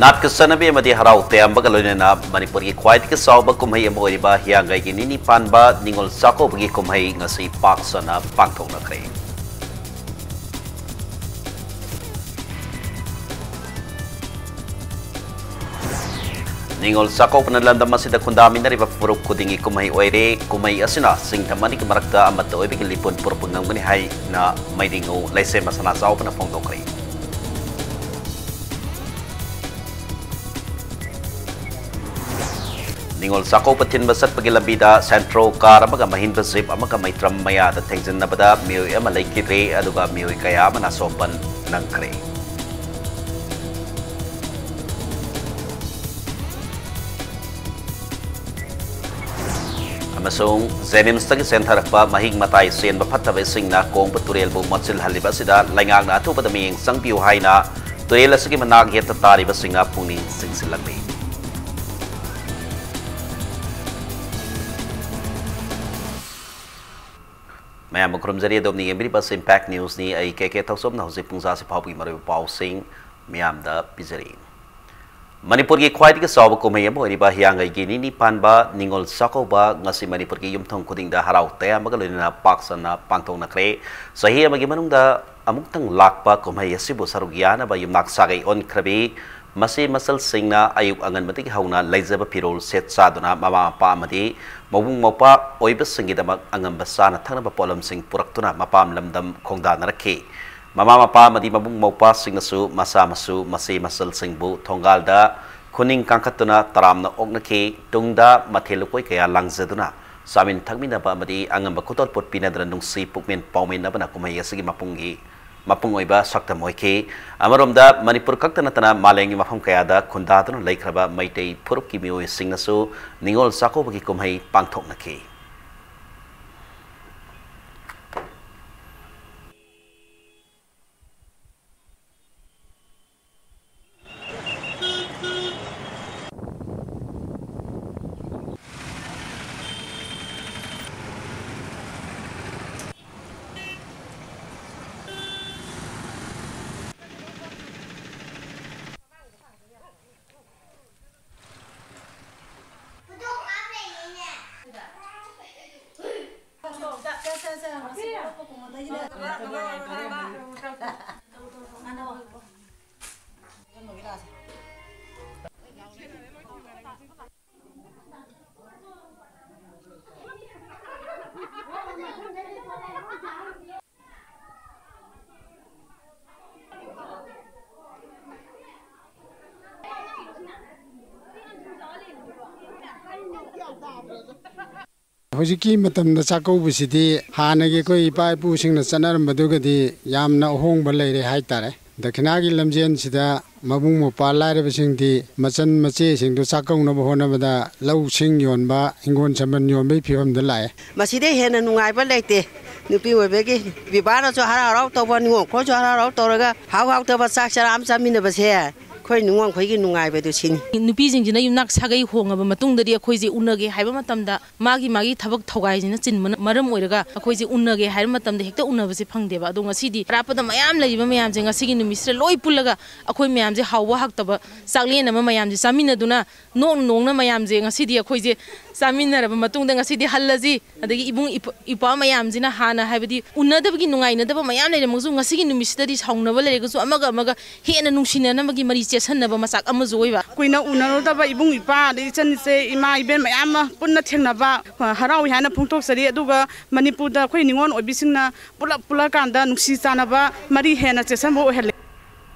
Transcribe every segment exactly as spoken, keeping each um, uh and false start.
ꯅꯥꯠꯀꯤ ꯆꯠꯅꯕꯤ ꯑꯃꯗꯤ ꯍꯔꯥꯎ ꯇꯌꯥꯝꯕꯒ ꯂꯣꯏꯅꯅ ꯃꯅꯤꯄꯨꯔꯒꯤ ꯈ꯭ꯋꯥꯏꯗꯒꯤ ꯆꯥꯎꯕ ꯀꯨꯝꯍꯩ ꯑꯃ ꯑꯣꯏꯔꯤꯕ ꯍꯤꯌꯥꯡꯒꯩꯒꯤ ꯅꯤꯅꯤ ꯄꯥꯟꯕ ꯅꯤꯉꯣꯜ ꯆꯥꯛꯀꯧꯕꯒꯤ ꯀꯨꯝꯍꯩ ꯉꯁꯤ ꯄꯥꯛ ꯁꯟꯅ ꯄꯥꯡꯊꯣꯛꯅꯈ꯭ꯔꯦ꯫ ꯅꯤꯉꯣꯜ ꯆꯥꯛꯀꯧꯕꯅ ꯂꯝꯗꯝ ꯑꯁꯤꯗ ꯈꯨꯟꯗꯥꯃꯤꯟꯅꯔꯤꯕ ꯐꯨꯔꯨꯞ ꯈꯨꯗꯤꯡꯒꯤ ꯀꯨꯝꯍꯩ ꯑꯣꯏꯔꯦ꯫ ꯀꯨꯝꯍꯩ ꯑꯁꯤꯅ ꯁꯤꯡꯗꯝ ꯑꯅꯤꯒꯤ ꯃꯔꯛꯇ ꯑꯃꯠꯇ ꯑꯣꯏꯕꯒꯤ ꯂꯤꯄꯨꯟ ꯄꯨꯔꯛꯄ ꯉꯝꯒꯅꯤ ꯍꯥꯏꯅ ꯃꯩꯔꯤꯉꯧ ꯂꯩꯁꯦꯝꯕ ꯁꯅꯥꯖꯥꯎꯕꯅ ꯐꯣꯡꯗꯣꯛꯈ꯭ꯔꯦ꯫ ꯅꯤꯉꯣꯜ ꯆꯥꯛꯀꯧꯕ ꯊꯤꯟꯕ ꯆꯠꯄꯒꯤ ꯂꯝꯕꯤꯗ ꯁꯦꯟꯇ꯭ꯔꯣ ꯀꯥꯔ ꯑꯃꯒ ꯃꯍꯤꯟꯗ꯭ꯔ ꯖꯤꯞ ꯑꯃꯒ ꯃꯩꯇ꯭ꯔꯝ ꯃꯌꯥꯗ ꯊꯦꯡꯖꯤꯟꯅꯕꯗ ꯃꯤꯑꯣꯏ ꯑꯃ ꯂꯩꯈꯤꯗ꯭ꯔꯦ, ꯑꯗꯨꯒ ꯃꯤꯑꯣꯏ ꯀꯌꯥ ꯑꯃꯅ ꯑꯁꯣꯛꯄꯟ ꯅꯪꯈ꯭ꯔꯦ꯫ ꯑꯃꯁꯨꯡ ꯖꯦꯅꯤꯝꯁꯇꯒꯤ ꯆꯦꯟꯊꯔꯛꯄ ꯃꯍꯤꯛ ꯃꯇꯥꯏ ꯆꯦꯟꯕ ꯐꯠꯇꯕꯁꯤꯡꯅ ꯀꯣꯡꯕ ꯇꯨꯔꯦꯜꯕꯨ ꯃꯣꯠꯁꯤꯜꯍꯜꯂꯤꯕ ꯑꯁꯤꯗ ꯂꯩꯉꯥꯛꯅ ꯑꯊꯨꯕꯗ ꯃꯤꯠꯌꯦꯡ ꯆꯪꯕꯤꯌꯨ ꯍꯥꯏꯅ ꯇꯨꯔꯦꯜ ꯑꯁꯤꯒꯤ ꯃꯅꯥꯛ ꯌꯦꯠꯇ ꯇꯥꯔꯤꯕꯁꯤꯡꯅ ꯄꯨꯛꯅꯤꯡ ꯆꯤꯡꯁꯤꯜꯂꯛꯂꯤ꯫ ꯃꯌꯥꯝꯕꯨ ꯈꯨꯔꯨꯝꯖꯔꯤ꯫ ꯑꯗꯣꯝꯅ ꯌꯦꯡꯕꯤꯔꯤꯕ ꯑꯁꯤ ꯏꯝꯄꯦꯛ ꯅ꯭ꯌꯨꯁꯅꯤ꯫ ꯑꯩ ꯀꯦ ꯀꯦ ꯊꯧꯆꯣꯝꯅ ꯍꯧꯖꯤꯛ ꯄꯨꯡꯖꯥꯁꯤ ꯐꯥꯎꯕꯒꯤ ꯃꯔꯨꯑꯣꯏꯕ ꯄꯥꯎꯁꯤꯡ ꯃꯤꯌꯥꯝꯗ ꯄꯤꯖꯔꯤ꯫ ꯃꯅꯤꯄꯨꯔꯒꯤ ꯈ꯭ꯋꯥꯏꯗꯒꯤ ꯆꯥꯎꯕ ꯀꯨꯝꯍꯩ ꯑꯃ ꯑꯣꯏꯔꯤꯕ ꯍꯤꯌꯥꯡꯒꯩꯒꯤ ꯅꯤꯅꯤ ꯄꯥꯟꯕ ꯅꯤꯉꯣꯜ ꯆꯥꯛꯀꯧꯕ ꯉꯁꯤ ꯃꯅꯤꯄꯨꯔꯒꯤ ꯌꯨꯝꯊꯣꯡ ꯈꯨꯗꯤꯡꯗ ꯍꯔꯥꯎ ꯇꯌꯥꯝꯕꯒ ꯂꯣꯏꯅꯅ ꯄꯥꯛ ꯁꯟꯅ ꯄꯥꯡꯊꯣꯛꯅꯈ꯭ꯔꯦ꯫ ꯆꯍꯤ ꯑꯃꯒꯤ ꯃꯅꯨꯡꯗ ꯑꯃꯨꯛꯇꯪ ꯂꯥꯛꯄ ꯀꯨꯝꯍꯩ ꯑꯁꯤꯕꯨ ꯁꯔꯨꯛ ꯌꯥꯅꯕ ꯌꯨꯝꯅꯥꯛ ꯁꯥꯒꯩ ꯑꯣꯟꯈ꯭ꯔꯕꯤ ꯃꯆꯦ ꯃꯆꯜꯁꯤꯡꯅ ꯑꯌꯨꯛ ꯑꯉꯟꯕꯗꯒꯤ ꯍꯧꯅ ꯂꯩꯖꯕ ꯐꯤꯔꯣꯜ ꯁꯦꯠ ꯆꯥꯗꯨꯅ ꯃꯃꯥ ꯃꯄꯥ ꯑꯃꯗꯤ ꯃꯕꯨꯡ ꯃꯧꯄ꯭ꯋꯥ ꯑꯣꯏꯕꯁꯤꯡꯒꯤꯗꯃꯛ ꯑꯉꯝꯕ ꯆꯥꯅ ꯊꯛꯅꯕ ꯄꯣꯠꯂꯝꯁꯤꯡ ꯄꯨꯔꯛꯇꯨꯅ ꯃꯄꯥꯝ ꯂꯝꯗꯝ ꯈꯣꯡꯗꯥꯅꯔꯛꯈꯤ꯫ ꯃꯃꯥ ꯃꯄꯥ ꯑꯃꯗꯤ ꯃꯕꯨꯡ ꯃꯧꯄ꯭ꯋꯥꯁꯤꯡꯅꯁꯨ ꯃꯆꯥ ꯃꯁꯨ ꯃꯆꯦ ꯃꯆꯜꯁꯤꯡꯕꯨ ꯊꯣꯡꯒꯥꯜꯗ ꯈꯨꯅꯤꯡ ꯀꯥꯡꯈꯠꯇꯨꯅ ꯇꯔꯥꯝꯅ ꯑꯣꯛꯅꯈꯤ꯫ ꯇꯨꯡꯗ ꯃꯊꯦꯜ ꯂꯨꯀꯣꯏ ꯀꯌꯥ ꯂꯥꯡꯖꯗꯨꯅ ꯆꯥꯃꯤꯟ ꯊꯛꯃꯤꯟꯅꯕ ꯑꯃꯗꯤ ꯑꯉꯝꯕ ꯈꯨꯗꯣꯜꯄꯣꯠ ꯄꯤꯅꯗꯨꯅ ꯅꯨꯡꯁꯤ ꯄꯨꯛꯃꯦꯟ ꯄꯥꯎꯃꯤꯟꯅꯕꯅ ꯀꯨꯝꯍꯩ ꯑꯁꯤꯒꯤ ꯃꯄꯨꯡꯒꯤ ꯃꯄꯨꯡ ꯑꯣꯏꯕ ꯁꯛꯇꯝ ꯑꯣꯏꯈꯤ꯫ ꯑꯃꯔꯣꯝꯗ ꯃꯅꯤꯄꯨꯔ ꯈꯛꯇ ꯅꯠꯇꯅ ꯃꯥꯂꯦꯝꯒꯤ ꯃꯐꯝ ꯀꯌꯥꯗ ꯈꯨꯟꯗꯥꯗꯨꯅ ꯂꯩꯈ꯭ꯔꯕ ꯃꯩꯇꯩ ꯐꯨꯔꯨꯞꯀꯤ ꯃꯤꯑꯣꯏꯁꯤꯡꯅꯁꯨ ꯅꯤꯉꯣꯜ ꯆꯥꯛꯀꯧꯕꯒꯤ ꯀꯨꯝꯍꯩ ꯄꯥꯡꯊꯣꯛꯅꯈꯤ꯫ ꯍꯧꯖꯤꯛꯀꯤ ꯃꯇꯝꯗ ꯆꯥꯛꯀꯧꯕꯁꯤꯗꯤ ꯍꯥꯟꯅꯒꯤ ꯑꯩꯈꯣꯏ ꯏꯄꯥ ꯏꯄꯨꯁꯤꯡꯅ ꯆꯠꯅꯔꯝꯕꯗꯨꯒꯗꯤ ꯌꯥꯝꯅ ꯑꯍꯣꯡꯕ ꯂꯩꯔꯦ ꯍꯥꯏꯇꯥꯔꯦ꯫ ꯗꯈꯤꯅꯥꯒꯤ ꯂꯝꯖꯦꯟꯁꯤꯗ ꯃꯕꯨꯡ ꯃꯧꯄ꯭ꯋꯥ ꯂꯥꯏꯔꯕꯁꯤꯡꯗꯤ ꯃꯆꯟ ꯃꯆꯦꯁꯤꯡꯗꯨ ꯆꯥꯛꯀꯧꯅꯕ ꯍꯣꯠꯅꯕꯗ ꯂꯧꯁꯤꯡ ꯌꯣꯟꯕ, ꯍꯤꯡꯒꯣꯜ ꯁꯝꯕꯜ ꯌꯣꯟꯕꯒꯤ ꯐꯤꯕꯝꯗ ꯂꯥꯛꯑꯦ꯫ ꯃꯁꯤꯗꯩ ꯍꯦꯟꯅ ꯅꯨꯡꯉꯥꯏꯕ ꯂꯩꯇꯦ꯫ ꯅꯨꯄꯤ ꯑꯣꯏꯕꯒꯤ ꯄꯤꯕꯥꯅꯁꯨ ꯍꯔꯥꯎ ꯍꯔꯥꯎ ꯇꯧꯕ, ꯅꯤꯉꯣꯜ ꯈꯣꯏꯁꯨ ꯍꯔꯥꯎ ꯍꯔꯥꯎ ꯇꯧꯔꯒ ꯍꯥꯎ ꯍꯥꯎꯇꯕ ꯆꯥꯛ ꯆꯔꯥ ꯑꯃ ꯆꯥꯃꯤꯟꯅꯕꯁꯦ ꯑꯩꯈꯣꯏ ꯅꯤꯉꯣꯜ ꯈꯣꯏꯒꯤ ꯅꯨꯡꯉꯥꯏꯕꯗꯨ ꯁꯤꯅꯤ꯫ ꯅꯨꯄꯤꯁꯤꯡꯁꯤꯅ ꯌꯨꯝꯅꯥꯛ ꯁꯥꯒꯩ ꯍꯣꯡꯉꯕ ꯃꯇꯨꯡꯗꯗꯤ ꯑꯩꯈꯣꯏꯁꯦ ꯎꯅꯒꯦ ꯍꯥꯏꯕ ꯃꯇꯝꯗ ꯃꯥꯒꯤ ꯃꯥꯒꯤ ꯊꯕꯛ ꯊꯧꯒꯥꯏꯁꯤꯅ ꯆꯤꯟꯕꯅ ꯃꯔꯝ ꯑꯣꯏꯔꯒ ꯑꯩꯈꯣꯏꯁꯦ ꯎꯅꯒꯦ ꯍꯥꯏꯕ ꯃꯇꯝꯗ ꯍꯦꯛꯇ ꯎꯅꯕꯁꯦ ꯐꯪꯗꯦꯕ꯫ ꯑꯗꯣ ꯉꯁꯤꯗꯤ ꯑꯔꯥꯞꯄꯗ ꯃꯌꯥꯝ ꯂꯩꯔꯤꯕ ꯃꯌꯥꯝꯁꯦ ꯉꯁꯤꯒꯤ ꯅꯨꯃꯤꯠꯁꯤꯗ ꯂꯣꯏ ꯄꯨꯜꯂꯒ ꯑꯩꯈꯣꯏ ꯃꯌꯥꯝꯁꯦ ꯍꯥꯎꯕ ꯍꯥꯎꯇꯕ ꯆꯥꯛꯂꯦꯟ ꯑꯃ ꯃꯌꯥꯝꯁꯦ ꯆꯥꯃꯤꯟꯅꯗꯨꯅ ꯅꯣꯛꯅ ꯅꯣꯛꯅ ꯃꯌꯥꯝꯁꯦ ꯉꯁꯤꯗꯤ ꯑꯩꯈꯣꯏꯁꯦ ꯆꯥꯃꯤꯟꯅꯔꯕ ꯃꯇꯨꯡꯗ ꯉꯁꯤꯗꯤ ꯍꯜꯂꯁꯤ꯫ ꯑꯗꯒꯤ ꯏꯕꯨꯡ ꯏꯄ꯭ꯋꯥ ꯃꯌꯥꯝꯁꯤꯅ ꯍꯥꯟꯅ ꯍꯥꯏꯕꯗꯤ ꯎꯅꯗꯕꯒꯤ ꯅꯨꯡꯉꯥꯏꯅꯗꯕ ꯃꯌꯥꯝ ꯂꯩꯔꯝꯃꯒꯁꯨ ꯉꯁꯤꯒꯤ ꯅꯨꯃꯤꯠꯁꯤꯗꯗꯤ ꯁꯥꯎꯅꯕ ꯂꯩꯔꯒꯁꯨ ꯑꯃꯒ ꯑꯃꯒ ꯍꯦꯟꯅ ꯅꯨꯡꯁꯤꯅꯅꯕꯒꯤ ꯃꯔꯤ ꯆꯦꯠꯁꯟꯅꯕ ꯃꯆꯥꯛ ꯑꯃꯁꯨ ꯑꯣꯏꯕ꯫ ꯀꯨꯏꯅ ꯎꯅꯔꯨꯗꯕ ꯏꯕꯨꯡ ꯏꯄ꯭ꯋꯥ, ꯑꯗꯩ ꯏꯆꯟ ꯏꯆꯦ, ꯏꯃꯥ ꯏꯕꯦꯟ ꯃꯌꯥꯝ ꯑꯃ ꯄꯨꯟꯅ ꯊꯦꯡꯅꯕ, ꯑ, ꯍꯔꯥꯎꯏ ꯍꯥꯏꯅ ꯐꯣꯡꯗꯣꯛꯆꯔꯤ꯫ ꯑꯗꯨꯒ ꯃꯅꯤꯄꯨꯔꯗ ꯑꯩꯈꯣꯏ ꯅꯤꯉꯣꯜ ꯑꯣꯏꯕꯤꯁꯤꯡꯅ ꯄꯨꯂꯞ ꯄꯨꯜꯂꯀꯥꯟꯗ ꯅꯨꯡꯁꯤ ꯆꯥꯟꯅꯕ ꯃꯔꯤ ꯍꯦꯟꯅ ꯆꯦꯠꯁꯟꯕ ꯑꯣꯏꯍꯜꯂꯤ꯫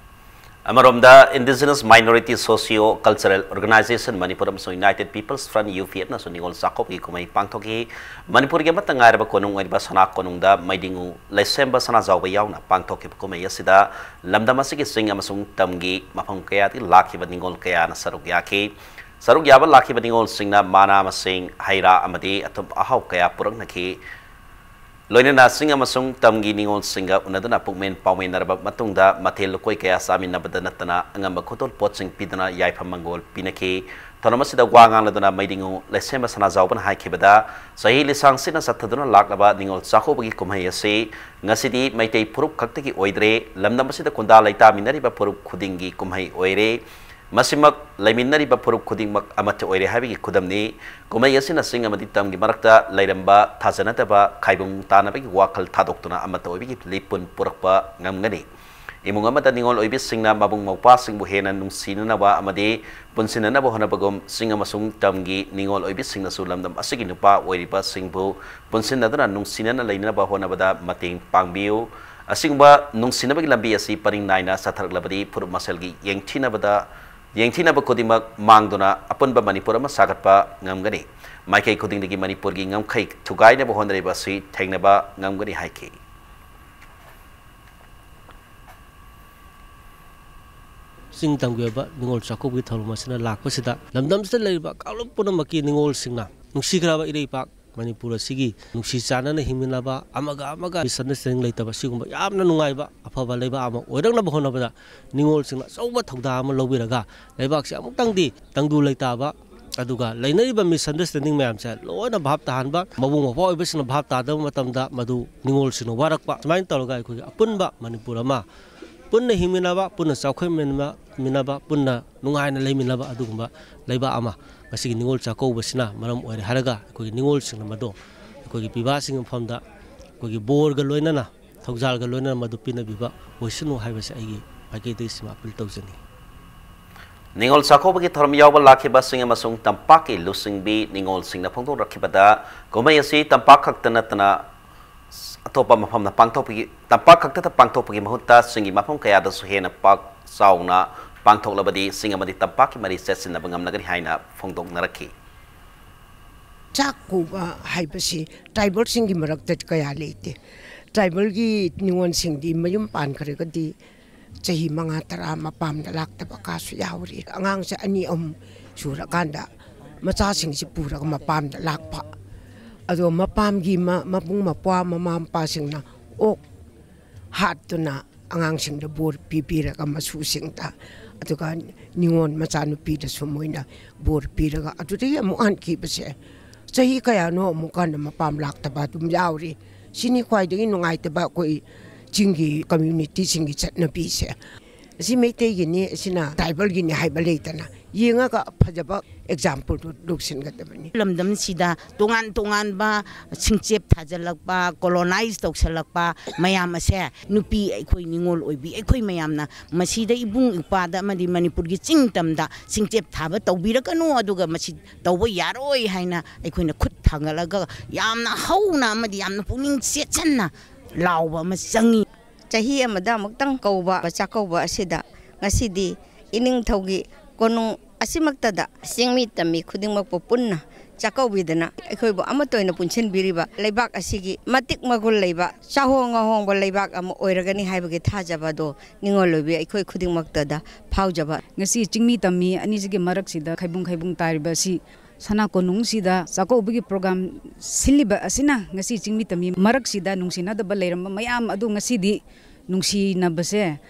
ꯑꯃꯔꯣꯝꯗ, Indigenous Minority Socio Cultural Organization Manipur ꯑꯃꯁꯨꯡ United People's Front, ꯌꯨ ꯄꯤ ꯑꯦꯐꯅꯁꯨ ꯅꯤꯉꯣꯜ ꯆꯥꯛꯀꯧꯕꯒꯤ ꯀꯨꯝꯍꯩ ꯄꯥꯡꯊꯣꯛꯈꯤ꯫ ꯃꯅꯤꯄꯨꯔꯒꯤ ꯑꯃꯠꯇ ꯉꯥꯏꯔꯕ ꯀꯣꯅꯨꯡ ꯑꯣꯏꯔꯤꯕ ꯁꯅꯥ ꯀꯣꯅꯨꯡꯗ ꯃꯩꯗꯤꯡꯉꯨ ꯂꯩꯁꯦꯝꯕ ꯁꯅꯥꯖꯥꯎꯕ ꯌꯥꯎꯅ ꯄꯥꯡꯊꯣꯛꯈꯤꯕ ꯀꯨꯝꯍꯩ ꯑꯁꯤꯗ ꯂꯝꯗꯝ ꯑꯁꯤꯒꯤ ꯆꯤꯡ ꯑꯃꯁꯨꯡ ꯇꯝꯒꯤ ꯃꯐꯝ ꯀꯌꯥꯗꯒꯤ ꯂꯥꯛꯈꯤꯕ ꯅꯤꯉꯣꯜ ꯀꯌꯥꯅ ꯁꯔꯨꯛ ꯌꯥꯈꯤ꯫ ꯁꯔꯨꯛ ꯌꯥꯕ ꯂꯥꯛꯈꯤꯕ ꯅꯤꯉꯣꯜꯁꯤꯡꯅ ꯃꯅꯥ ꯃꯁꯤꯡ, ꯍꯩ ꯔꯥ ꯑꯃꯗꯤ ꯑꯊꯨꯝ ꯑꯍꯥꯎ ꯀꯌꯥ ꯄꯨꯔꯛꯅꯈꯤ꯫ ꯂꯣꯏꯅꯅ ꯆꯤꯡ ꯑꯃꯁꯨꯡ ꯇꯝꯒꯤ ꯅꯤꯉꯣꯜꯁꯤꯡꯒ ꯎꯅꯗꯨꯅ ꯄꯨꯛꯃꯦꯟ ꯄꯥꯎꯃꯤꯟꯅꯔꯕ ꯃꯇꯨꯡꯗ ꯃꯊꯦꯜ ꯂꯨꯀꯣꯏ ꯀꯌꯥ ꯆꯥꯃꯤꯟꯅꯕꯗ ꯅꯠꯇꯅ ꯑꯉꯝꯕ ꯈꯨꯗꯣꯜ ꯄꯣꯠꯁꯤꯡ ꯄꯤꯗꯨꯅ ꯌꯥꯏꯐ ꯃꯪꯒꯣꯜ ꯄꯤꯅꯈꯤ꯫ ꯊꯧꯔꯝ ꯑꯁꯤꯗ ꯋꯥ ꯉꯥꯡꯂꯗꯨꯅ ꯃꯩꯗꯤꯡꯉꯨ ꯂꯩꯁꯦꯝꯕ ꯁꯅꯥꯖꯥꯎꯕꯅ ꯍꯥꯏꯈꯤꯕꯗ, ꯆꯍꯤ ꯂꯤꯁꯥꯡ ꯁꯤꯠꯅ ꯆꯠꯊꯗꯨꯅ ꯂꯥꯛꯂꯕ ꯅꯤꯉꯣꯜ ꯆꯥꯛꯀꯧꯕꯒꯤ ꯀꯨꯝꯍꯩ ꯑꯁꯤ ꯉꯁꯤꯗꯤ ꯃꯩꯇꯩ ꯐꯨꯔꯨꯞ ꯈꯛꯇꯒꯤ ꯑꯣꯏꯗ꯭ꯔꯦ, ꯂꯝꯗꯝ ꯑꯁꯤꯗ ꯈꯨꯟꯗꯥ ꯂꯩꯇꯥꯃꯤꯟꯅꯔꯤꯕ ꯐꯨꯔꯨꯞ ꯈꯨꯗꯤꯡꯒꯤ ꯀꯨꯝꯍꯩ ꯑꯣꯏꯔꯦ꯫ ꯃꯁꯤꯃꯛ ꯂꯩꯃꯤꯟꯅꯔꯤꯕ ꯐꯨꯔꯨꯞ ꯈꯨꯗꯤꯡꯃꯛ ꯑꯃꯠꯇ ꯑꯣꯏꯔꯦ ꯍꯥꯏꯕꯒꯤ ꯈꯨꯗꯝꯅꯤ꯫ ꯀꯨꯝꯍꯩ ꯑꯁꯤꯅ ꯆꯤꯡ ꯑꯃꯗꯤ ꯇꯝꯒꯤ ꯃꯔꯛꯇ ꯂꯩꯔꯝꯕ ꯊꯥꯖꯅꯗꯕ ꯈꯥꯏꯕꯨꯡ ꯇꯥꯅꯕꯒꯤ ꯋꯥꯈꯜ ꯊꯥꯗꯣꯛꯇꯨꯅ ꯑꯃꯠꯇ ꯑꯣꯏꯕꯒꯤ ꯂꯤꯄꯨꯟ ꯄꯨꯔꯛꯄ ꯉꯝꯒꯅꯤ꯫ ꯏꯃꯨꯡ ꯑꯃꯗ ꯅꯤꯉꯣꯜ ꯑꯣꯏꯕꯤꯁꯤꯡꯅ ꯃꯕꯨꯡ ꯃꯧꯄ꯭ꯋꯥꯁꯤꯡꯕꯨ ꯍꯦꯟꯅ ꯅꯨꯡꯁꯤꯅꯅꯕ ꯑꯃꯗꯤ ꯄꯨꯟꯁꯤꯟꯅꯅꯕ ꯍꯣꯠꯅꯕꯒꯨꯝ, ꯆꯤꯡ ꯑꯃꯁꯨꯡ ꯇꯝꯒꯤ ꯅꯤꯉꯣꯜ ꯑꯣꯏꯕꯤꯁꯤꯡꯅꯁꯨ ꯂꯝꯗꯝ ꯑꯁꯤꯒꯤ ꯅꯨꯄꯥ ꯑꯣꯏꯔꯤꯕꯁꯤꯡꯕꯨ ꯄꯨꯟꯁꯤꯟꯅꯗꯨꯅ ꯅꯨꯡꯁꯤꯅꯅ ꯂꯩꯅꯅꯕ ꯍꯣꯠꯅꯕꯗ ꯃꯇꯦꯡ ꯄꯥꯡꯕꯤꯌꯨ꯫ ꯑꯁꯤꯒꯨꯝꯕ ꯅꯨꯡꯁꯤꯅꯕꯒꯤ ꯂꯝꯕꯤ ꯑꯁꯤ ꯄꯔꯤꯡ ꯅꯥꯏꯅ ꯆꯠꯊꯔꯛꯂꯕꯗꯤ ꯐꯨꯔꯨꯞ ꯃꯁꯦꯜꯒꯤ ꯌꯦꯡꯊꯤꯅꯕꯗ ꯌꯦꯡꯊꯤꯅꯕ ꯈꯨꯗꯤꯡꯃꯛ ꯃꯥꯡꯗꯨꯅ ꯑꯄꯨꯟꯕ ꯃꯅꯤꯄꯨꯔ ꯑꯃ ꯁꯥꯒꯠꯄ ꯉꯝꯒꯅꯤ꯫ ꯃꯥꯏꯀꯩ ꯈꯨꯗꯤꯡꯗꯒꯤ ꯃꯅꯤꯄꯨꯔꯒꯤ ꯉꯝꯈꯩ ꯊꯨꯒꯥꯏꯅꯕ ꯍꯣꯠꯅꯔꯤꯕ ꯑꯁꯤ ꯊꯦꯡꯅꯕ ꯉꯝꯒꯅꯤ ꯍꯥꯏꯈꯤ꯫ ꯆꯤꯡ ꯇꯝꯒꯤ ꯑꯣꯏꯕ ꯅꯤꯉꯣꯜ ꯆꯥꯛꯀꯧꯕꯒꯤ ꯊꯧꯔꯝ ꯑꯁꯤꯅ ꯂꯥꯛꯄꯁꯤꯗ ꯂꯝꯗꯝꯁꯤꯗ ꯂꯩꯔꯤꯕ ꯀꯥꯡꯂꯨꯞ ꯄꯨꯝꯅꯃꯛꯀꯤ ꯅꯤꯉꯣꯜꯁꯤꯡꯅ ꯅꯨꯡꯁꯤꯈ꯭ꯔꯕ ꯏꯔꯩꯄꯥꯛ ꯃꯅꯤꯄꯨꯔ ꯑꯁꯤꯒꯤ ꯅꯨꯡꯁꯤ ꯆꯥꯟꯅꯅ ꯍꯤꯡꯃꯤꯟꯅꯕ, ꯑꯃꯒ ꯑꯃꯒ misunderstanding ꯂꯩꯇꯕ, ꯁꯤꯒꯨꯝꯕ ꯌꯥꯝꯅ ꯅꯨꯡꯉꯥꯏꯕ ꯑꯐꯕ ꯂꯩꯕꯥꯛ ꯑꯃ ꯑꯣꯏꯔꯛꯅꯕ ꯍꯣꯠꯅꯕꯗ ꯅꯤꯉꯣꯜꯁꯤꯡꯅ ꯑꯆꯧꯕ ꯊꯧꯗꯥꯡ ꯑꯃ ꯂꯧꯕꯤꯔꯒ ꯂꯩꯕꯥꯛꯁꯤ ꯑꯃꯨꯛꯇꯪꯗꯤ ꯇꯪꯗꯨ ꯂꯩꯇꯥꯕ, ꯑꯗꯨꯒ ꯂꯩꯅꯔꯤꯕ misunderstanding ꯃꯌꯥꯝꯁꯦ ꯂꯣꯏꯅ ꯚꯥꯞ ꯇꯥꯍꯟꯕ, ꯃꯕꯨꯡ ꯃꯧꯄ꯭ꯋꯥ ꯑꯣꯏꯕꯁꯤꯡꯅ ꯚꯥꯞ ꯇꯥꯗꯕ ꯃꯇꯝꯗ ꯃꯗꯨ ꯅꯤꯉꯣꯜꯁꯤꯡꯅ ꯋꯥꯔꯛꯄ, ꯁꯨꯃꯥꯏꯅ ꯇꯧꯔꯒ ꯑꯩꯈꯣꯏꯒꯤ ꯑꯄꯨꯟꯕ ꯃꯅꯤꯄꯨꯔ ꯑꯃ ꯄꯨꯟꯅ ꯍꯤꯡꯃꯤꯟꯅꯕ, ꯄꯨꯟꯅ ꯆꯥꯎꯈꯠꯃꯤꯟꯅꯕ, ꯄꯨꯟꯅ ꯅꯨꯡꯉꯥꯏꯅ ꯂꯩꯃꯤꯟꯅꯕ ꯑꯗꯨꯒꯨꯝꯕ ꯂꯩꯕꯥꯛ ꯑꯃ ꯉꯁꯤꯒꯤ ꯅꯤꯉꯣꯜ ꯆꯥꯛꯀꯧꯕꯁꯤꯅ ꯃꯔꯝ ꯑꯣꯏꯔꯦ ꯍꯥꯏꯔꯒ ꯑꯩꯈꯣꯏꯒꯤ ꯅꯤꯉꯣꯜꯁꯤꯡꯅ ꯃꯗꯨ ꯑꯩꯈꯣꯏꯒꯤ ꯄꯤꯕꯥꯁꯤꯡꯒꯤ ꯃꯐꯝꯗ ꯑꯩꯈꯣꯏꯒꯤ ꯕꯣꯔꯒ ꯂꯣꯏꯅꯅ, ꯊꯧꯖꯥꯜꯒ ꯂꯣꯏꯅꯅ ꯃꯗꯨ ꯄꯤꯅꯕꯤꯕ ꯑꯣꯏꯁꯅꯨ ꯍꯥꯏꯕꯁꯦ ꯑꯩꯒꯤ ꯃꯥꯏꯀꯩꯗꯒꯤ ꯁꯤꯃ appeal ꯇꯧꯖꯅꯤꯡꯏ꯫ ꯅꯤꯉꯣꯜ ꯆꯥꯛꯀꯧꯕꯒꯤ ꯊꯧꯔꯝ ꯌꯥꯎꯕ ꯂꯥꯛꯈꯤꯕꯁꯤꯡ ꯑꯃꯁꯨꯡ ꯇꯝꯄꯥꯛꯀꯤ ꯂꯨꯆꯤꯡꯕꯤ ꯅꯤꯉꯣꯜꯁꯤꯡꯅ ꯐꯣꯡꯗꯣꯛꯂꯛꯈꯤꯕꯗ, ꯀꯨꯝꯍꯩ ꯑꯁꯤ ꯇꯝꯄꯥꯛ ꯈꯛꯇ ꯅꯠꯇꯅ ꯑꯇꯣꯞꯄ ꯃꯐꯝꯗ ꯄꯥꯡꯊꯣꯛꯄꯒꯤ, ꯇꯝꯄꯥꯛ ꯈꯛꯇꯗ ꯄꯥꯡꯊꯣꯛꯄꯒꯤ ꯃꯍꯨꯠꯇ ꯆꯤꯡꯒꯤ ꯃꯐꯝ ꯀꯌꯥꯗꯁꯨ ꯍꯦꯟꯅ ꯄꯥꯛ ꯆꯥꯎꯅ ꯄꯥꯡꯊꯣꯛꯂꯕꯗꯤ ꯆꯤꯡ ꯑꯃꯗꯤ ꯇꯝꯄꯥꯛꯀꯤ ꯃꯔꯤ ꯆꯦꯠꯁꯤꯟꯅꯕ ꯉꯝꯂꯒꯅꯤ ꯍꯥꯏꯅ ꯐꯣꯡꯗꯣꯛꯅꯔꯛꯈꯤ꯫ ꯆꯥꯛ ꯀꯧꯕ ꯍꯥꯏꯕꯁꯤ tribalꯁꯤꯡꯒꯤ ꯃꯔꯛꯇ ꯀꯌꯥ ꯂꯩꯇꯦ꯫ Tribalꯒꯤ ꯅꯤꯉꯣꯜꯁꯤꯡꯗꯤ ꯃꯌꯨꯝ ꯄꯥꯟꯈ꯭ꯔꯒꯗꯤ ꯆꯍꯤ ꯃꯉꯥ ꯇꯔꯥ ꯃꯄꯥꯝꯗ ꯂꯥꯛꯇꯕ ꯀꯥꯁꯨ ꯌꯥꯎꯔꯤ꯫ ꯑꯉꯥꯡꯁꯦ ꯑꯅꯤ ꯑꯍꯨꯝ ꯁꯨꯔꯀꯥꯟꯗ ꯃꯆꯥꯁꯤꯡꯁꯤ ꯄꯨꯔꯒ ꯃꯄꯥꯝꯗ ꯂꯥꯛꯄ꯫ ꯑꯗꯣ ꯃꯄꯥꯝꯒꯤ ꯃ-, ꯃꯕꯨꯡ ꯃꯧꯄ꯭ꯋꯥ ꯃꯃꯥ ꯃꯄꯥꯁꯤꯡꯅ ꯑꯣꯛ ꯍꯥꯠꯇꯨꯅ ꯑꯉꯥꯡꯁꯤꯡꯗ ꯕꯣꯔ ꯄꯤꯕꯤꯔꯒ ꯃꯁꯨꯁꯤꯡꯗ, ꯑꯗꯨꯒ ꯅꯤꯉꯣꯜ ꯃꯆꯥꯅꯨꯄꯤꯗꯁꯨ ꯃꯣꯏꯅ ꯕꯣꯔ ꯄꯤꯔꯒ ꯑꯗꯨꯗꯒꯤ ꯑꯃꯨꯛ ꯍꯟꯈꯤꯕꯁꯦ ꯆꯍꯤ ꯀꯌꯥꯅꯣ ꯑꯃꯨꯛ ꯍꯟꯅ ꯃꯄꯥꯝ ꯂꯥꯛꯇꯕ ꯑꯗꯨꯝ ꯌꯥꯎꯔꯤ꯫ ꯁꯤꯅꯤ ꯈ꯭ꯋꯥꯏꯗꯒꯤ ꯅꯨꯡꯉꯥꯏꯇꯕ ꯑꯩꯈꯣꯏ ꯆꯤꯡꯒꯤ communityꯁꯤꯡꯒꯤ ꯆꯠꯅꯕꯤꯁꯦ꯫ ꯑꯁꯤ ꯃꯩꯇꯩꯒꯤꯅꯤ, ꯑꯁꯤꯅ tribalꯒꯤꯅꯤ ꯍꯥꯏꯕ ꯂꯩꯇꯅ, ꯌꯦꯡꯉꯒ ꯐꯖꯕ exampleꯗꯨ ꯂꯧꯁꯤꯟꯒꯗꯕꯅꯤ꯫ ꯂꯝꯗꯝꯁꯤꯗ ꯇꯣꯉꯥꯟ ꯇꯣꯉꯥꯟꯕ ꯁꯤꯡꯆꯦꯞ ꯊꯥꯖꯤꯜꯂꯛꯄ, colonize ꯇꯧꯁꯜꯂꯛꯄ ꯃꯌꯥꯝ ꯑꯁꯦ ꯅꯨꯄꯤ ꯑꯩꯈꯣꯏ ꯅꯤꯉꯣꯜ ꯑꯣꯏꯕꯤ ꯑꯩꯈꯣꯏ ꯃꯌꯥꯝꯅ ꯃꯁꯤꯗ ꯏꯕꯨꯡ ꯏꯄ꯭ꯋꯥꯗ ꯑꯃꯗꯤ ꯃꯅꯤꯄꯨꯔꯒꯤ ꯆꯤꯡ ꯇꯝꯗ ꯁꯤꯡꯆꯦꯞ ꯊꯥꯕ ꯇꯧꯕꯤꯔꯛꯀꯅꯨ, ꯑꯗꯨꯒ ꯃꯁꯤ ꯇꯧꯕ ꯌꯥꯔꯣꯏ ꯍꯥꯏꯅ ꯑꯩꯈꯣꯏꯅ ꯈꯨꯠ ꯊꯥꯡꯒꯠꯂꯒ ꯌꯥꯝꯅ ꯍꯧꯅ ꯑꯃꯗꯤ ꯌꯥꯝꯅ ꯄꯨꯛꯅꯤꯡ ꯆꯦꯠꯁꯟꯅ ꯂꯥꯎꯕ ꯑꯃ ꯆꯪꯉꯤ꯫ ꯆꯍꯤ ꯑꯃꯗ ꯑꯃꯨꯛꯇꯪ ꯀꯧꯕ ꯆꯥꯛꯀꯧꯕ ꯑꯁꯤꯗ ꯉꯁꯤꯗꯤ ꯏꯅꯤꯡꯊꯧꯒꯤ ꯀꯣꯅꯨꯡ ꯑꯁꯤꯃꯛꯇꯗ ꯆꯤꯡꯃꯤ ꯇꯝꯃꯤ ꯈꯨꯗꯤꯡꯃꯛꯄꯨ ꯄꯨꯟꯅ ꯆꯥꯛꯀꯧꯕꯤꯗꯅ ꯑꯩꯈꯣꯏꯕꯨ ꯑꯃꯠꯇ ꯑꯣꯏꯅ ꯄꯨꯟꯁꯤꯟꯕꯤꯔꯤꯕ ꯂꯩꯕꯥꯛ ꯑꯁꯤꯒꯤ ꯃꯇꯤꯛ ꯃꯒꯨꯟ ꯂꯩꯕ ꯆꯥꯍꯣꯡ ꯉꯥꯍꯣꯡꯕ ꯂꯩꯕꯥꯛ ꯑꯃ ꯑꯣꯏꯔꯒꯅꯤ ꯍꯥꯏꯕꯒꯤ ꯊꯥꯖꯕ ꯑꯗꯣ ꯅꯤꯡꯉꯣꯜ ꯑꯣꯏꯕꯤ ꯑꯩꯈꯣꯏ ꯈꯨꯗꯤꯡꯃꯛꯇꯗ ꯐꯥꯎꯖꯕ꯫ ꯉꯁꯤ ꯆꯤꯡꯃꯤ ꯇꯝꯃꯤ ꯑꯅꯤꯁꯤꯒꯤ ꯃꯔꯛꯁꯤꯗ ꯈꯥꯏꯕꯨꯡ ꯈꯥꯏꯕꯨꯡ ꯇꯥꯔꯤꯕ ꯑꯁꯤ ꯁꯅꯥ ꯀꯣꯅꯨꯡꯁꯤꯗ ꯆꯥꯛꯀꯧꯕꯒꯤ ꯄ꯭ꯔꯣꯒ꯭ꯔꯥꯝ ꯁꯤꯜꯂꯤꯕ ꯑꯁꯤꯅ ꯉꯁꯤ ꯆꯤꯡꯃꯤ ꯇꯝꯃꯤ ꯃꯔꯛꯁꯤꯗ ꯅꯨꯡꯁꯤꯅꯗꯕ ꯂꯩꯔꯝꯕ ꯃꯌꯥꯝ ꯑꯗꯨ ꯉꯁꯤꯗꯤ ꯅꯨꯡꯁꯤꯅꯕꯁꯦ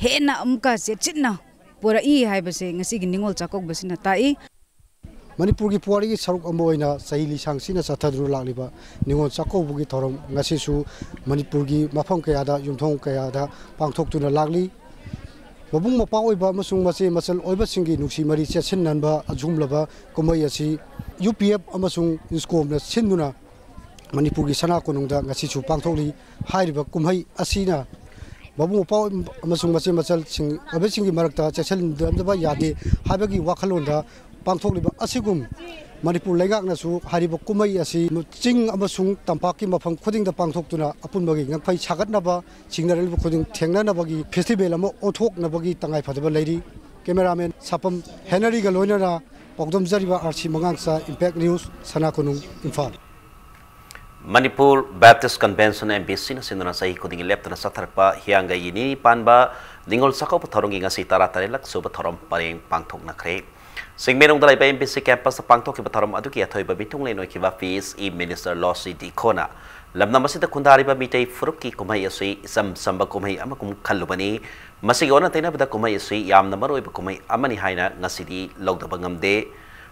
ꯍꯦꯟꯅ ꯑꯃꯨꯛꯀ ꯆꯦꯠꯁꯤꯟꯅ ꯄꯨꯔꯛꯏ ꯍꯥꯏꯕꯁꯦ ꯉꯁꯤꯒꯤ ꯅꯤꯉꯣꯜ ꯆꯥꯛꯀꯧꯕꯁꯤꯅ ꯇꯥꯛꯏ꯫ ꯃꯅꯤꯄꯨꯔꯒꯤ ꯄꯨꯋꯥꯔꯤꯒꯤ ꯁꯔꯨꯛ ꯑꯃ ꯑꯣꯏꯅ ꯆꯍꯤ ꯂꯤꯁꯥꯡ ꯁꯤꯖꯤꯟꯅ ꯆꯠꯊꯗꯨꯅ ꯂꯥꯛꯂꯤꯕ ꯅꯤꯉꯣꯜ ꯆꯥꯛꯀꯧꯕꯒꯤ ꯊꯧꯔꯝ ꯉꯁꯤꯁꯨ ꯃꯅꯤꯄꯨꯔꯒꯤ ꯃꯐꯝ ꯀꯌꯥꯗ, ꯌꯨꯝꯊꯣꯡ ꯀꯌꯥꯗ ꯄꯥꯡꯊꯣꯛꯇꯨꯅ ꯂꯥꯛꯂꯤ꯫ ꯃꯕꯨꯡ ꯃꯧꯄ꯭ꯋꯥ ꯑꯣꯏꯕ ꯑꯃꯁꯨꯡ ꯃꯆꯦ ꯃꯆꯜ ꯑꯣꯏꯕꯁꯤꯡꯒꯤ ꯅꯨꯡꯁꯤ ꯃꯔꯤ ꯆꯦꯠꯁꯤꯟꯅꯍꯟꯕ ꯑꯁꯤꯒꯨꯝꯂꯕ ꯀꯨꯝꯍꯩ ꯑꯁꯤ ꯌꯨ ꯄꯤ ꯑꯦꯐ ꯑꯃꯁꯨꯡ ꯏꯟꯁꯀꯣꯝꯅ ꯁꯤꯟꯗꯨꯅ ꯃꯅꯤꯄꯨꯔꯒꯤ ꯁꯅꯥ ꯀꯣꯅꯨꯡꯗ ꯉꯁꯤꯁꯨ ꯄꯥꯡꯊꯣꯛꯂꯤ꯫ ꯍꯥꯏꯔꯤꯕ ꯀꯨꯝꯍꯩ ꯑꯁꯤꯅ ꯃꯕꯨꯡ ꯃꯧꯄ꯭ꯋꯥ ꯑꯃꯁꯨꯡ ꯃꯆꯦ ꯃꯆꯜꯁꯤꯡ ꯑꯣꯏꯕꯁꯤꯡꯒꯤ ꯃꯔꯛꯇ ꯆꯦꯛꯁꯤꯟꯅꯗꯕ ꯌꯥꯗꯦ ꯍꯥꯏꯕꯒꯤ ꯋꯥꯈꯜꯂꯣꯟꯗ ꯄꯥꯡꯊꯣꯛꯂꯤꯕ ꯑꯁꯤꯒꯨꯝ ꯃꯅꯤꯄꯨꯔ ꯂꯩꯉꯥꯛꯅꯁꯨ ꯍꯥꯏꯔꯤꯕ ꯀꯨꯝꯍꯩ ꯑꯁꯤ ꯆꯤꯡ ꯑꯃꯁꯨꯡ ꯇꯝꯄꯥꯛꯀꯤ ꯃꯐꯝ ꯈꯨꯗꯤꯡꯗ ꯄꯥꯡꯊꯣꯛꯇꯨꯅ ꯑꯄꯨꯟꯕꯒꯤ ꯉꯛꯐꯩ ꯁꯥꯒꯠꯅꯕ, ꯆꯤꯡꯅꯔꯛꯂꯤꯕ ꯈꯨꯗꯤꯡ ꯊꯦꯡꯅꯅꯕꯒꯤ ꯐꯦꯁꯇꯤꯚꯦꯜ ꯑꯃ ꯑꯣꯟꯊꯣꯛꯅꯕꯒꯤ ꯇꯉꯥꯏꯐꯗꯕ ꯂꯩꯔꯤ꯫ ꯀꯦꯃꯦꯔꯥꯃꯦꯟ ꯁꯥꯄꯝ ꯍꯦꯅꯔꯤꯒ ꯂꯣꯏꯅꯅ ꯄꯥꯎꯗꯝꯖꯔꯤꯕ ꯑꯥꯔ ꯁꯤ ꯃꯉꯥꯡꯆꯥ, ꯏꯝꯄꯦꯛ ꯅ꯭ꯌꯨꯁ, ꯁꯅꯥ ꯀꯣꯅꯨꯡ, Imphal. Manipur Baptist convention, M B ꯁꯤꯅ ꯁꯤꯟꯗꯨꯅ ꯆꯍꯤ ꯈꯨꯗꯤꯡꯒꯤ ꯂꯦꯞꯇꯅ ꯆꯠꯊꯔꯛꯄ ꯍꯤꯌꯥꯡꯒꯩꯒꯤ ꯅꯤꯅꯤ ꯄꯥꯟꯕ ꯅꯤꯉꯣꯜ ꯆꯥꯛꯀꯧꯕ ꯊꯧꯔꯝꯒꯤ ꯉꯁꯤ ꯇꯔꯥꯇꯔꯦꯠꯂꯛ ꯁꯨꯕ ꯊꯧꯔꯝ ꯄꯔꯦꯡ ꯄꯥꯡꯊꯣꯛꯅꯈ꯭ꯔꯦ꯫ ꯆꯤꯡꯃꯩꯔꯣꯡꯗ ꯂꯩꯕ ꯑꯦꯝ ꯕꯤ ꯁꯤ ꯀꯦꯝꯄꯁꯇ ꯄꯥꯡꯊꯣꯛꯈꯤꯕ ꯊꯧꯔꯝ ꯑꯗꯨꯒꯤ ꯑꯊꯣꯏꯕ ꯃꯤꯊꯨꯡꯂꯦꯟ ꯑꯣꯏꯈꯤꯕ ꯄꯤ ꯑꯦꯁ ꯏ ꯃꯤꯅꯤꯁꯇꯔ ꯂꯣꯁꯤ ꯗꯤꯈꯣꯅ ꯂꯝꯗꯝ ꯑꯁꯤꯗ ꯈꯨꯟꯗꯥꯔꯤꯕ ꯃꯤꯇꯩ ꯐꯨꯔꯨꯞꯀꯤ ꯀꯨꯝꯍꯩ ꯑꯁꯤ ꯏꯆꯝ ꯆꯝꯕ ꯀꯨꯝꯍꯩ ꯑꯃꯒꯨꯝ ꯈꯜꯂꯨꯕꯅꯤ꯫ ꯃꯁꯤꯒꯤ ꯑꯣꯟꯅ ꯇꯩꯅꯕꯗ ꯀꯨꯝꯍꯩ ꯑꯁꯤ ꯌꯥꯝꯅ ꯃꯔꯨꯑꯣꯏꯕ ꯀꯨꯝꯍꯩ ꯑꯃꯅꯤ ꯍꯥꯏꯅ ꯉꯁꯤꯗꯤ ꯂꯧꯗꯕ ꯉꯝꯗꯦ꯫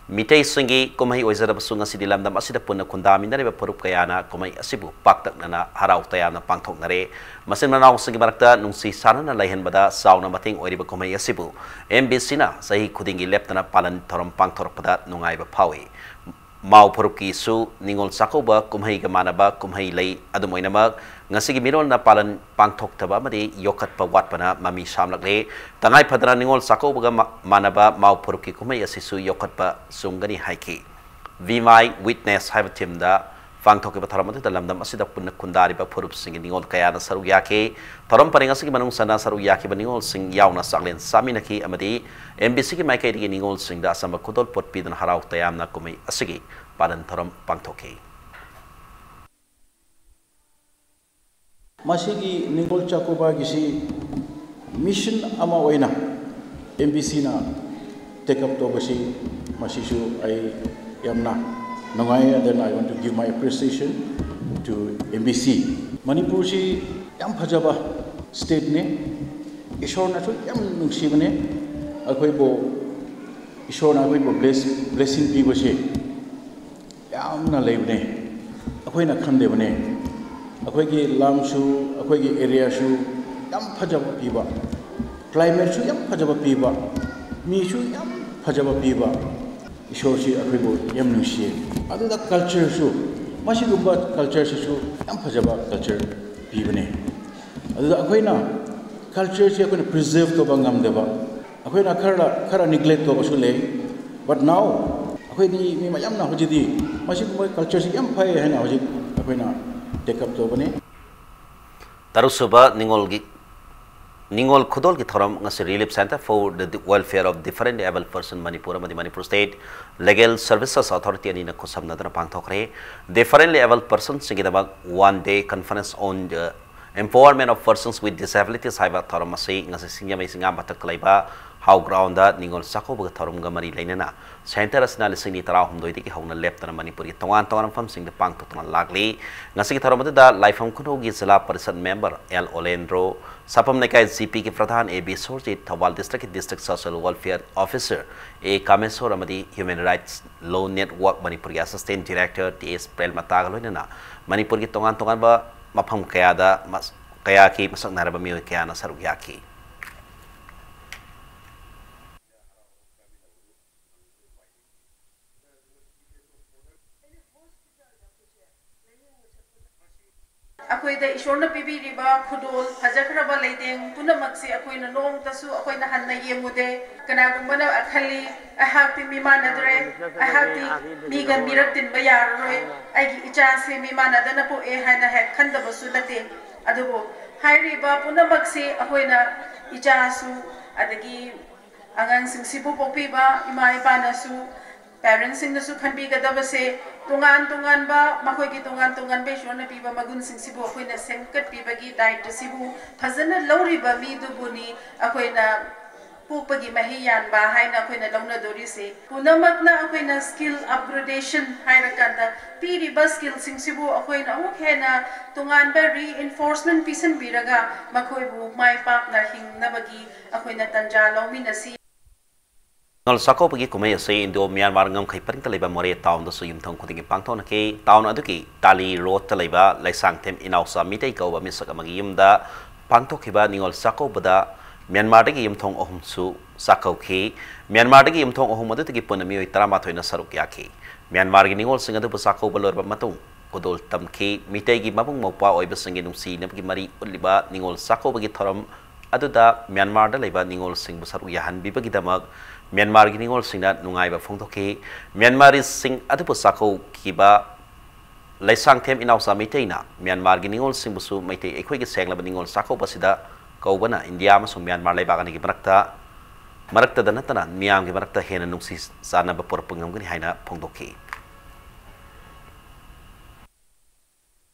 ꯃꯤꯇꯩꯁꯤꯡꯒꯤ ꯀꯨꯝꯍꯩ ꯑꯣꯏꯖꯔꯕꯁꯨ ꯉꯁꯤꯗꯤ ꯂꯝꯗꯝ ꯑꯁꯤꯗ ꯄꯨꯟꯅ ꯈꯨꯟꯗꯥꯃꯤꯟꯅꯔꯤꯕ ꯐꯨꯔꯨꯞ ꯀꯌꯥꯅ ꯀꯨꯝꯍꯩ ꯑꯁꯤꯕꯨ ꯄꯥꯛꯇꯛꯅꯅ ꯍꯔꯥꯎ ꯇꯌꯥꯝꯅ ꯄꯥꯡꯊꯣꯛꯅꯔꯦ꯫ ꯃꯆꯤꯟ ꯃꯅꯥꯎꯁꯤꯡꯒꯤ ꯃꯔꯛꯇ ꯅꯨꯡꯁꯤ ꯆꯥꯟꯅꯅ ꯂꯩꯍꯟꯕꯗ ꯆꯥꯎꯅ ꯃꯇꯦꯡ ꯑꯣꯏꯔꯤꯕ ꯀꯨꯝꯍꯩ ꯑꯁꯤꯕꯨ ꯑꯦꯝ ꯕꯤ ꯁꯤꯅ ꯆꯍꯤ ꯈꯨꯗꯤꯡꯒꯤ ꯂꯦꯞꯇꯅ ꯄꯥꯂꯟ ꯊꯧꯔꯝ ꯄꯥꯡꯊꯣꯔꯛꯄꯗ ꯅꯨꯡꯉꯥꯏꯕ ꯐꯥꯎꯏ꯫ ꯃꯥꯎ ꯐꯨꯔꯨꯞꯀꯤꯁꯨ ꯅꯤꯉꯣꯜ ꯆꯥꯛꯀꯧꯕ ꯀꯨꯝꯍꯩꯒ ꯃꯥꯟꯅꯕ ꯀꯨꯝꯍꯩ ꯂꯩ꯫ ꯑꯗꯨꯝ ꯑꯣꯏꯅꯃꯛ, ꯉꯁꯤꯒꯤ ꯃꯤꯔꯣꯜꯅ ꯄꯥꯂꯟ ꯄꯥꯡꯊꯣꯛꯇꯕ ꯑꯃꯗꯤ ꯌꯣꯛꯈꯠꯄ ꯋꯥꯠꯄꯅ ꯃꯃꯤ ꯁꯥꯝꯂꯛꯂꯦ꯫ ꯇꯉꯥꯏ ꯐꯗꯅ ꯅꯤꯉꯣꯜ ꯆꯥꯛꯀꯧꯕꯒ ꯃꯥ-, ꯃꯥꯟꯅꯕ ꯃꯥꯎ ꯐꯨꯔꯨꯞꯀꯤ ꯀꯨꯝꯍꯩ ꯑꯁꯤꯁꯨ ꯌꯣꯛꯈꯠꯄ ꯆꯨꯝꯒꯅꯤ ꯍꯥꯏꯈꯤ꯫ ꯕꯤ ꯃꯥꯏ ꯋꯤꯠꯅꯦꯁ ꯍꯥꯏꯕ ꯊꯤꯝꯗ ꯄꯥꯡꯊꯣꯛꯈꯤꯕ ꯊꯧꯔꯝ ꯑꯗꯨꯗ ꯂꯝꯗꯝ ꯑꯁꯤꯗ ꯄꯨꯟꯅ ꯈꯨꯟꯗꯥꯔꯤꯕ ꯐꯨꯔꯨꯞꯁꯤꯡꯒꯤ ꯅꯤꯉꯣꯜ ꯀꯌꯥꯅ ꯁꯔꯨꯛ ꯌꯥꯈꯤ꯫ ꯊꯧꯔꯝ ꯄꯔꯦꯡ ꯑꯁꯤꯒꯤ ꯃꯅꯨꯡ ꯆꯟꯅ ꯁꯔꯨꯛ ꯌꯥꯈꯤꯕ ꯅꯤꯉꯣꯜꯁꯤꯡ ꯌꯥꯎꯅ ꯆꯥꯛꯂꯦꯟ ꯆꯥꯃꯤꯟꯅꯈꯤ ꯑꯃꯗꯤ M B C ꯒꯤ ꯃꯥꯏꯀꯩꯗꯒꯤ ꯅꯤꯉꯣꯜꯁꯤꯡꯗ ꯑꯆꯝꯕ ꯈꯨꯗꯣꯜꯄꯣꯠ ꯄꯤꯗꯨꯅ ꯍꯔꯥꯎ ꯇꯌꯥꯝꯅ ꯀꯨꯝꯍꯩ ꯑꯁꯤꯒꯤ ꯄꯥꯂꯟ ꯊꯧꯔꯝ ꯄꯥꯡꯊꯣꯛꯈꯤ꯫ ꯃꯁꯤꯒꯤ ꯅꯤꯉꯣꯜ ꯆꯥꯛꯀꯧꯕꯒꯤꯁꯤ mission ꯑꯃ ꯑꯣꯏꯅ M B C ꯅ take up ꯇꯧꯕꯁꯤ, ꯃꯁꯤꯁꯨ ꯑꯩ ꯌꯥꯝꯅ ꯅꯨꯡꯉꯥꯏ꯫ And then I want to give my appreciation to M B C꯫ ꯃꯅꯤꯄꯨꯔꯁꯤ ꯌꯥꯝ ꯐꯖꯕ stateꯅꯤ꯫ ꯏꯁꯣꯔꯅꯁꯨ ꯌꯥꯝ ꯅꯨꯡꯁꯤꯕꯅꯦ꯫ ꯑꯩꯈꯣꯏꯕꯨ, ꯏꯁꯣꯔꯅ ꯑꯩꯈꯣꯏꯕꯨ bless, blessing ꯄꯤꯕꯁꯦ ꯌꯥꯝꯅ ꯂꯩꯕꯅꯦ꯫ ꯑꯩꯈꯣꯏꯅ ꯈꯪꯗꯕꯅꯦ꯫ ꯑꯩꯈꯣꯏꯒꯤ ꯂꯝꯁꯨ, ꯑꯩꯈꯣꯏꯒꯤ areaꯁꯨ ꯌꯥꯝ ꯐꯖꯕ ꯄꯤꯕ, climateꯁꯨ ꯌꯥꯝ ꯐꯖꯕ ꯄꯤꯕ, ꯃꯤꯁꯨ ꯌꯥꯝ ꯐꯖꯕ ꯄꯤꯕ꯫ ꯏꯁꯣꯔꯁꯤ ꯑꯩꯈꯣꯏꯕꯨ ꯌꯥꯝ ꯅꯨꯡꯁꯤꯌꯦ꯫ ꯑꯗꯨꯗ cultureꯁꯨ, ꯃꯁꯤꯒꯨꯝꯕ cultureꯁꯤꯁꯨ ꯌꯥꯝ ꯐꯖꯕ culture ꯄꯤꯕꯅꯦ꯫ ꯑꯗꯨꯗ ꯑꯩꯈꯣꯏꯅ cultureꯁꯤ ꯑꯩꯈꯣꯏꯅ preserve ꯇꯧꯕ ꯉꯝꯗꯕ, ꯑꯩꯈꯣꯏꯅ ꯈꯔ, ꯈꯔ neglect ꯇꯧꯕꯁꯨ ꯂꯩ꯫ But now ꯑꯩꯈꯣꯏꯗꯤ ꯃꯤ ꯃꯌꯥꯝꯅ ꯍꯧꯖꯤꯛꯇꯤ ꯃꯁꯤꯒꯨꯝꯕ cultureꯁꯤ ꯌꯥꯝ ꯐꯩ ꯍꯥꯏꯅ ꯍꯧꯖꯤꯛ ꯑꯩꯈꯣꯏꯅ take up ꯇꯧꯕꯅꯤ꯫ ꯇꯔꯨꯛꯁꯨꯕ ꯅꯤꯉꯣꯜꯒꯤ, ꯅꯤꯉꯣꯜ ꯈꯨꯗꯣꯜꯒꯤ ꯊꯧꯔꯝ ꯉꯁꯤ Relief Centre for the Welfare of Differently Abled Person Manipur ꯑꯃꯗꯤ Manipur State Legal Services Authority ꯑꯅꯤꯅ ꯈꯨꯠꯁꯝꯅꯗꯨꯅ ꯄꯥꯡꯊꯣꯛꯈ꯭ꯔꯦ꯫ Differently Abled Personsꯁꯤꯡꯒꯤꯗꯃꯛ One Day Conference on the Empowerment of Persons with Disabilities ꯍꯥꯏꯕ ꯊꯧꯔꯝ ꯑꯁꯤ ꯉꯁꯤ ꯁꯤꯡꯖꯃꯩ ꯆꯤꯡꯉꯥ ꯃꯊꯛꯇ ꯂꯩꯕ ꯍꯥꯎ groundꯗ ꯅꯤꯉꯣꯜ ꯆꯥꯛꯀꯧꯕꯒꯤ ꯊꯧꯔꯝꯒ ꯃꯔꯤ ꯂꯩꯅꯅ centre ꯑꯁꯤꯅ ꯂꯤꯁꯤꯡ ꯑꯅꯤ ꯇꯔꯥꯍꯨꯝꯗꯣꯏꯗꯒꯤ ꯍꯧꯅ ꯂꯦꯞꯇꯅ ꯃꯅꯤꯄꯨꯔꯒꯤ ꯇꯣꯉꯥꯟ ꯇꯣꯉꯥꯟꯕ ꯃꯐꯝꯁꯤꯡꯗ ꯄꯥꯡꯊꯣꯛꯇꯨꯅ ꯂꯥꯛꯂꯤ꯫ ꯉꯁꯤꯒꯤ ꯊꯧꯔꯝ ꯑꯗꯨꯗ ꯂꯥꯏꯐꯝ ꯈꯨꯅꯧꯒꯤ ꯖꯤꯂꯥ ꯄꯔꯤꯁꯠ member L ꯑꯣꯂꯦꯟꯗ꯭ꯔꯣ, ꯁꯥꯄꯝ ꯂꯩꯀꯥꯏ G Pꯒꯤ Pradhan A ꯕꯤꯁ꯭ꯋꯔꯖꯤꯠ, Thoubal districtꯀꯤ District Social Welfare Officer A ꯀꯥꯃꯦꯁꯣꯔ ꯑꯃꯗꯤ Human Rights Law Network ꯃꯅꯤꯄꯨꯔꯒꯤ Assistant Director T S ꯄ꯭ꯔꯦꯝꯂꯇꯥꯒ ꯂꯣꯏꯅꯅ ꯃꯅꯤꯄꯨꯔꯒꯤ ꯇꯣꯉꯥꯟ ꯇꯣꯉꯥꯟꯕ ꯃꯐꯝ ꯀꯌꯥꯗ ꯃꯁ-, ꯀꯌꯥꯒꯤ ꯃꯁꯛ ꯅꯥꯏꯔꯕ ꯃꯤꯑꯣꯏ ꯀꯌꯥꯅ ꯁꯔꯨꯛ ꯌꯥꯈꯤ꯫ ꯑꯩꯈꯣꯏ ꯏꯁꯣꯔꯅ ꯄꯤꯕꯤꯔꯤꯕ ꯈꯨꯗꯣꯜ, ꯐꯖꯈ꯭ꯔꯕ ꯂꯩꯇꯦꯡ ꯄꯨꯝꯅꯃꯛꯁꯤ ꯑꯩꯈꯣꯏꯅ ꯅꯣꯡꯃꯇꯁꯨ ꯑꯩꯈꯣꯏꯅ ꯍꯟꯅ ꯌꯦꯡꯉꯨꯗꯦ꯫ ꯀꯅꯥꯒꯨꯝꯕꯅ ꯈꯜꯂꯤ, "ꯑꯩꯍꯥꯛꯇꯤ ꯃꯤꯃꯥꯟꯅꯗ꯭ꯔꯦ, ꯑꯩꯍꯥꯛꯇꯤ ꯃꯤꯒ ꯃꯤꯔꯛ ꯇꯤꯟꯕ ꯌꯥꯔꯔꯣꯏ, ꯑꯩꯒꯤ ꯏꯆꯥꯁꯦ ꯃꯤꯃꯥꯟꯅꯗꯅ ꯄꯣꯛꯑꯦ" ꯍꯥꯏꯅ ꯍꯦꯛ ꯈꯟꯗꯕꯁꯨ ꯅꯠꯇꯦ꯫ ꯑꯗꯨꯕꯨ ꯍꯥꯏꯔꯤꯕ ꯄꯨꯝꯅꯃꯛꯁꯤ ꯑꯩꯈꯣꯏꯅ ꯏꯆꯥꯁꯨ, ꯑꯗꯒꯤ ꯑꯉꯥꯡꯁꯤꯡꯁꯤꯕꯨ ꯄꯣꯛꯄꯤꯕ ꯏꯃꯥ ꯏꯄꯥꯅꯁꯨ, ꯄꯦꯔꯦꯟꯁꯁꯤꯡꯅꯁꯨ ꯈꯟꯕꯤꯒꯗꯕꯁꯦ, ꯇꯣꯉꯥꯟ ꯇꯣꯉꯥꯟꯕ, ꯃꯈꯣꯏꯒꯤ ꯇꯣꯉꯥꯟ ꯇꯣꯉꯥꯟꯕ ꯏꯁꯣꯔꯅ ꯄꯤꯕ ꯃꯒꯨꯟꯁꯤꯡꯁꯤꯕꯨ ꯑꯩꯈꯣꯏꯅ ꯁꯦꯝꯒꯠꯄꯤꯕꯒꯤ ꯗꯥꯏꯇ꯭ꯋꯁꯤꯕꯨ ꯐꯖꯅ ꯂꯧꯔꯤꯕ ꯃꯤꯗꯨꯕꯨꯅꯤ ꯑꯩꯈꯣꯏꯅ ꯄꯣꯛꯄꯒꯤ ꯃꯍꯩ ꯌꯥꯟꯕ ꯍꯥꯏꯅ ꯑꯩꯈꯣꯏꯅ ꯂꯧꯅꯗꯣꯔꯤꯁꯦ꯫ ꯄꯨꯝꯅꯃꯛꯅ ꯑꯩꯈꯣꯏꯅ skill upgradation ꯍꯥꯏꯔꯀꯥꯟꯗ, ꯄꯤꯔꯤꯕ ꯁ꯭ꯀꯤꯜꯁꯤꯡꯁꯤꯕꯨ ꯑꯩꯈꯣꯏꯅ ꯑꯃꯨꯛ ꯍꯦꯟꯅ ꯇꯣꯉꯥꯟꯕ reinforcement ꯄꯤꯁꯤꯟꯕꯤꯔꯒ ꯃꯈꯣꯏꯕꯨ ꯃꯥꯏ ꯄꯥꯛꯅ ꯍꯤꯡꯅꯕꯒꯤ ꯑꯩꯈꯣꯏꯅ ꯇꯟꯖꯥ ꯂꯧꯃꯤꯟꯅꯁꯤ꯫ ꯅꯤꯉꯣꯜ ꯆꯥꯛꯀꯧꯕꯒꯤ ꯀꯨꯝꯍꯩ ꯑꯁꯤ ꯏꯟꯗꯣ ꯃ꯭ꯌꯥꯟꯃꯥꯔ ꯉꯝꯈꯩ ꯄꯔꯤꯡꯗ ꯂꯩꯕ ꯃꯣꯔꯦ ꯇꯥꯎꯟꯗꯁꯨ ꯌꯨꯝꯊꯣꯡ ꯈꯨꯗꯤꯡꯒꯤ ꯄꯥꯡꯊꯣꯛꯅꯈꯤ꯫ ꯇꯥꯎꯟ ꯑꯗꯨꯒꯤ ꯇꯥꯂꯤ ꯔꯣꯗꯇ ꯂꯩꯕ ꯂꯩꯁꯥꯡꯊꯦꯝ ꯏꯅꯥꯎꯆꯥ ꯃꯤꯇꯩ ꯀꯧꯕ ꯃꯤꯁꯛ ꯑꯃꯒꯤ ꯌꯨꯝꯗ ꯄꯥꯡꯊꯣꯛꯈꯤꯕ ꯅꯤꯉꯣꯜ ꯆꯥꯛꯀꯧꯕꯗ ꯃ꯭ꯌꯥꯟꯃꯥꯔꯗꯒꯤ ꯌꯨꯝꯊꯣꯡ ꯑꯍꯨꯝꯁꯨ ꯆꯥꯛꯀꯧꯈꯤ꯫ ꯃ꯭ꯌꯥꯟꯃꯥꯔꯗꯒꯤ ꯌꯨꯝꯊꯣꯡ ꯑꯍꯨꯝ ꯑꯗꯨꯗꯒꯤ ꯄꯨꯟꯅ ꯃꯤꯑꯣꯏ ꯇꯔꯥꯃꯥꯊꯣꯏꯅ ꯁꯔꯨꯛ ꯌꯥꯈꯤ꯫ ꯃ꯭ꯌꯥꯟꯃꯥꯔꯒꯤ ꯅꯤꯉꯣꯜꯁꯤꯡ ꯑꯗꯨꯕꯨ ꯆꯥꯛꯀꯧꯕ ꯂꯣꯏꯔꯕ ꯃꯇꯨꯡ ꯈꯨꯗꯣꯜ ꯇꯝꯈꯤ꯫ ꯃꯤꯇꯩꯒꯤ ꯃꯕꯨꯡ ꯃꯧꯄ꯭ꯋꯥ ꯑꯣꯏꯕꯁꯤꯡꯒꯤ ꯅꯨꯡꯁꯤꯅꯕꯒꯤ ꯃꯔꯤ ꯎꯠꯂꯤꯕ ꯅꯤꯉꯣꯜ ꯆꯥꯛꯀꯧꯕꯒꯤ ꯊꯧꯔꯝ ꯑꯗꯨꯗ ꯃ꯭ꯌꯥꯟꯃꯥꯔꯗ ꯂꯩꯕ ꯅꯤꯉꯣꯜꯁꯤꯡꯕꯨ ꯁꯔꯨꯛ ꯌꯥꯍꯟꯕꯤꯕꯒꯤꯗꯃꯛ ꯃ꯭ꯌꯥꯟꯃꯥꯔꯒꯤ ꯅꯤꯉꯣꯜꯁꯤꯡꯅ ꯅꯨꯡꯉꯥꯏꯕ ꯐꯣꯡꯗꯣꯛꯈꯤ꯫ ꯃ꯭ꯌꯥꯟꯃꯥꯔꯤꯁꯤꯡ ꯑꯗꯨꯕꯨ ꯆꯥꯛꯀꯧꯈꯤꯕ ꯂꯩꯁꯥꯡꯊꯦꯝ ꯏꯅꯥꯎꯆꯥ ꯃꯩꯇꯩꯅ ꯃ꯭ꯌꯥꯟꯃꯥꯔꯒꯤ ꯅꯤꯉꯣꯜꯁꯤꯡꯕꯨꯁꯨ ꯃꯩꯇꯩ ꯑꯩꯈꯣꯏꯒꯤ ꯁꯦꯡꯂꯕ ꯅꯤꯉꯣꯜ ꯆꯥꯛꯀꯧꯕ ꯑꯁꯤꯗ ꯀꯧꯕꯅ ꯏꯟꯗꯤꯌꯥ ꯑꯃꯁꯨꯡ ꯃ꯭ꯌꯥꯟꯃꯥꯔ ꯂꯩꯕꯥꯛ ꯑꯅꯤꯒꯤ ꯃꯔꯛꯇ, ꯃꯔꯛꯇꯗ ꯅꯠꯇꯅ ꯃꯤꯌꯥꯝꯒꯤ ꯃꯔꯛꯇ ꯍꯦꯟꯅ ꯅꯨꯡꯁꯤ ꯆꯥꯟꯅꯕ ꯄꯨꯔꯛꯄ ꯉꯝꯒꯅꯤ ꯍꯥꯏꯅ ꯐꯣꯡꯗꯣꯛꯈꯤ꯫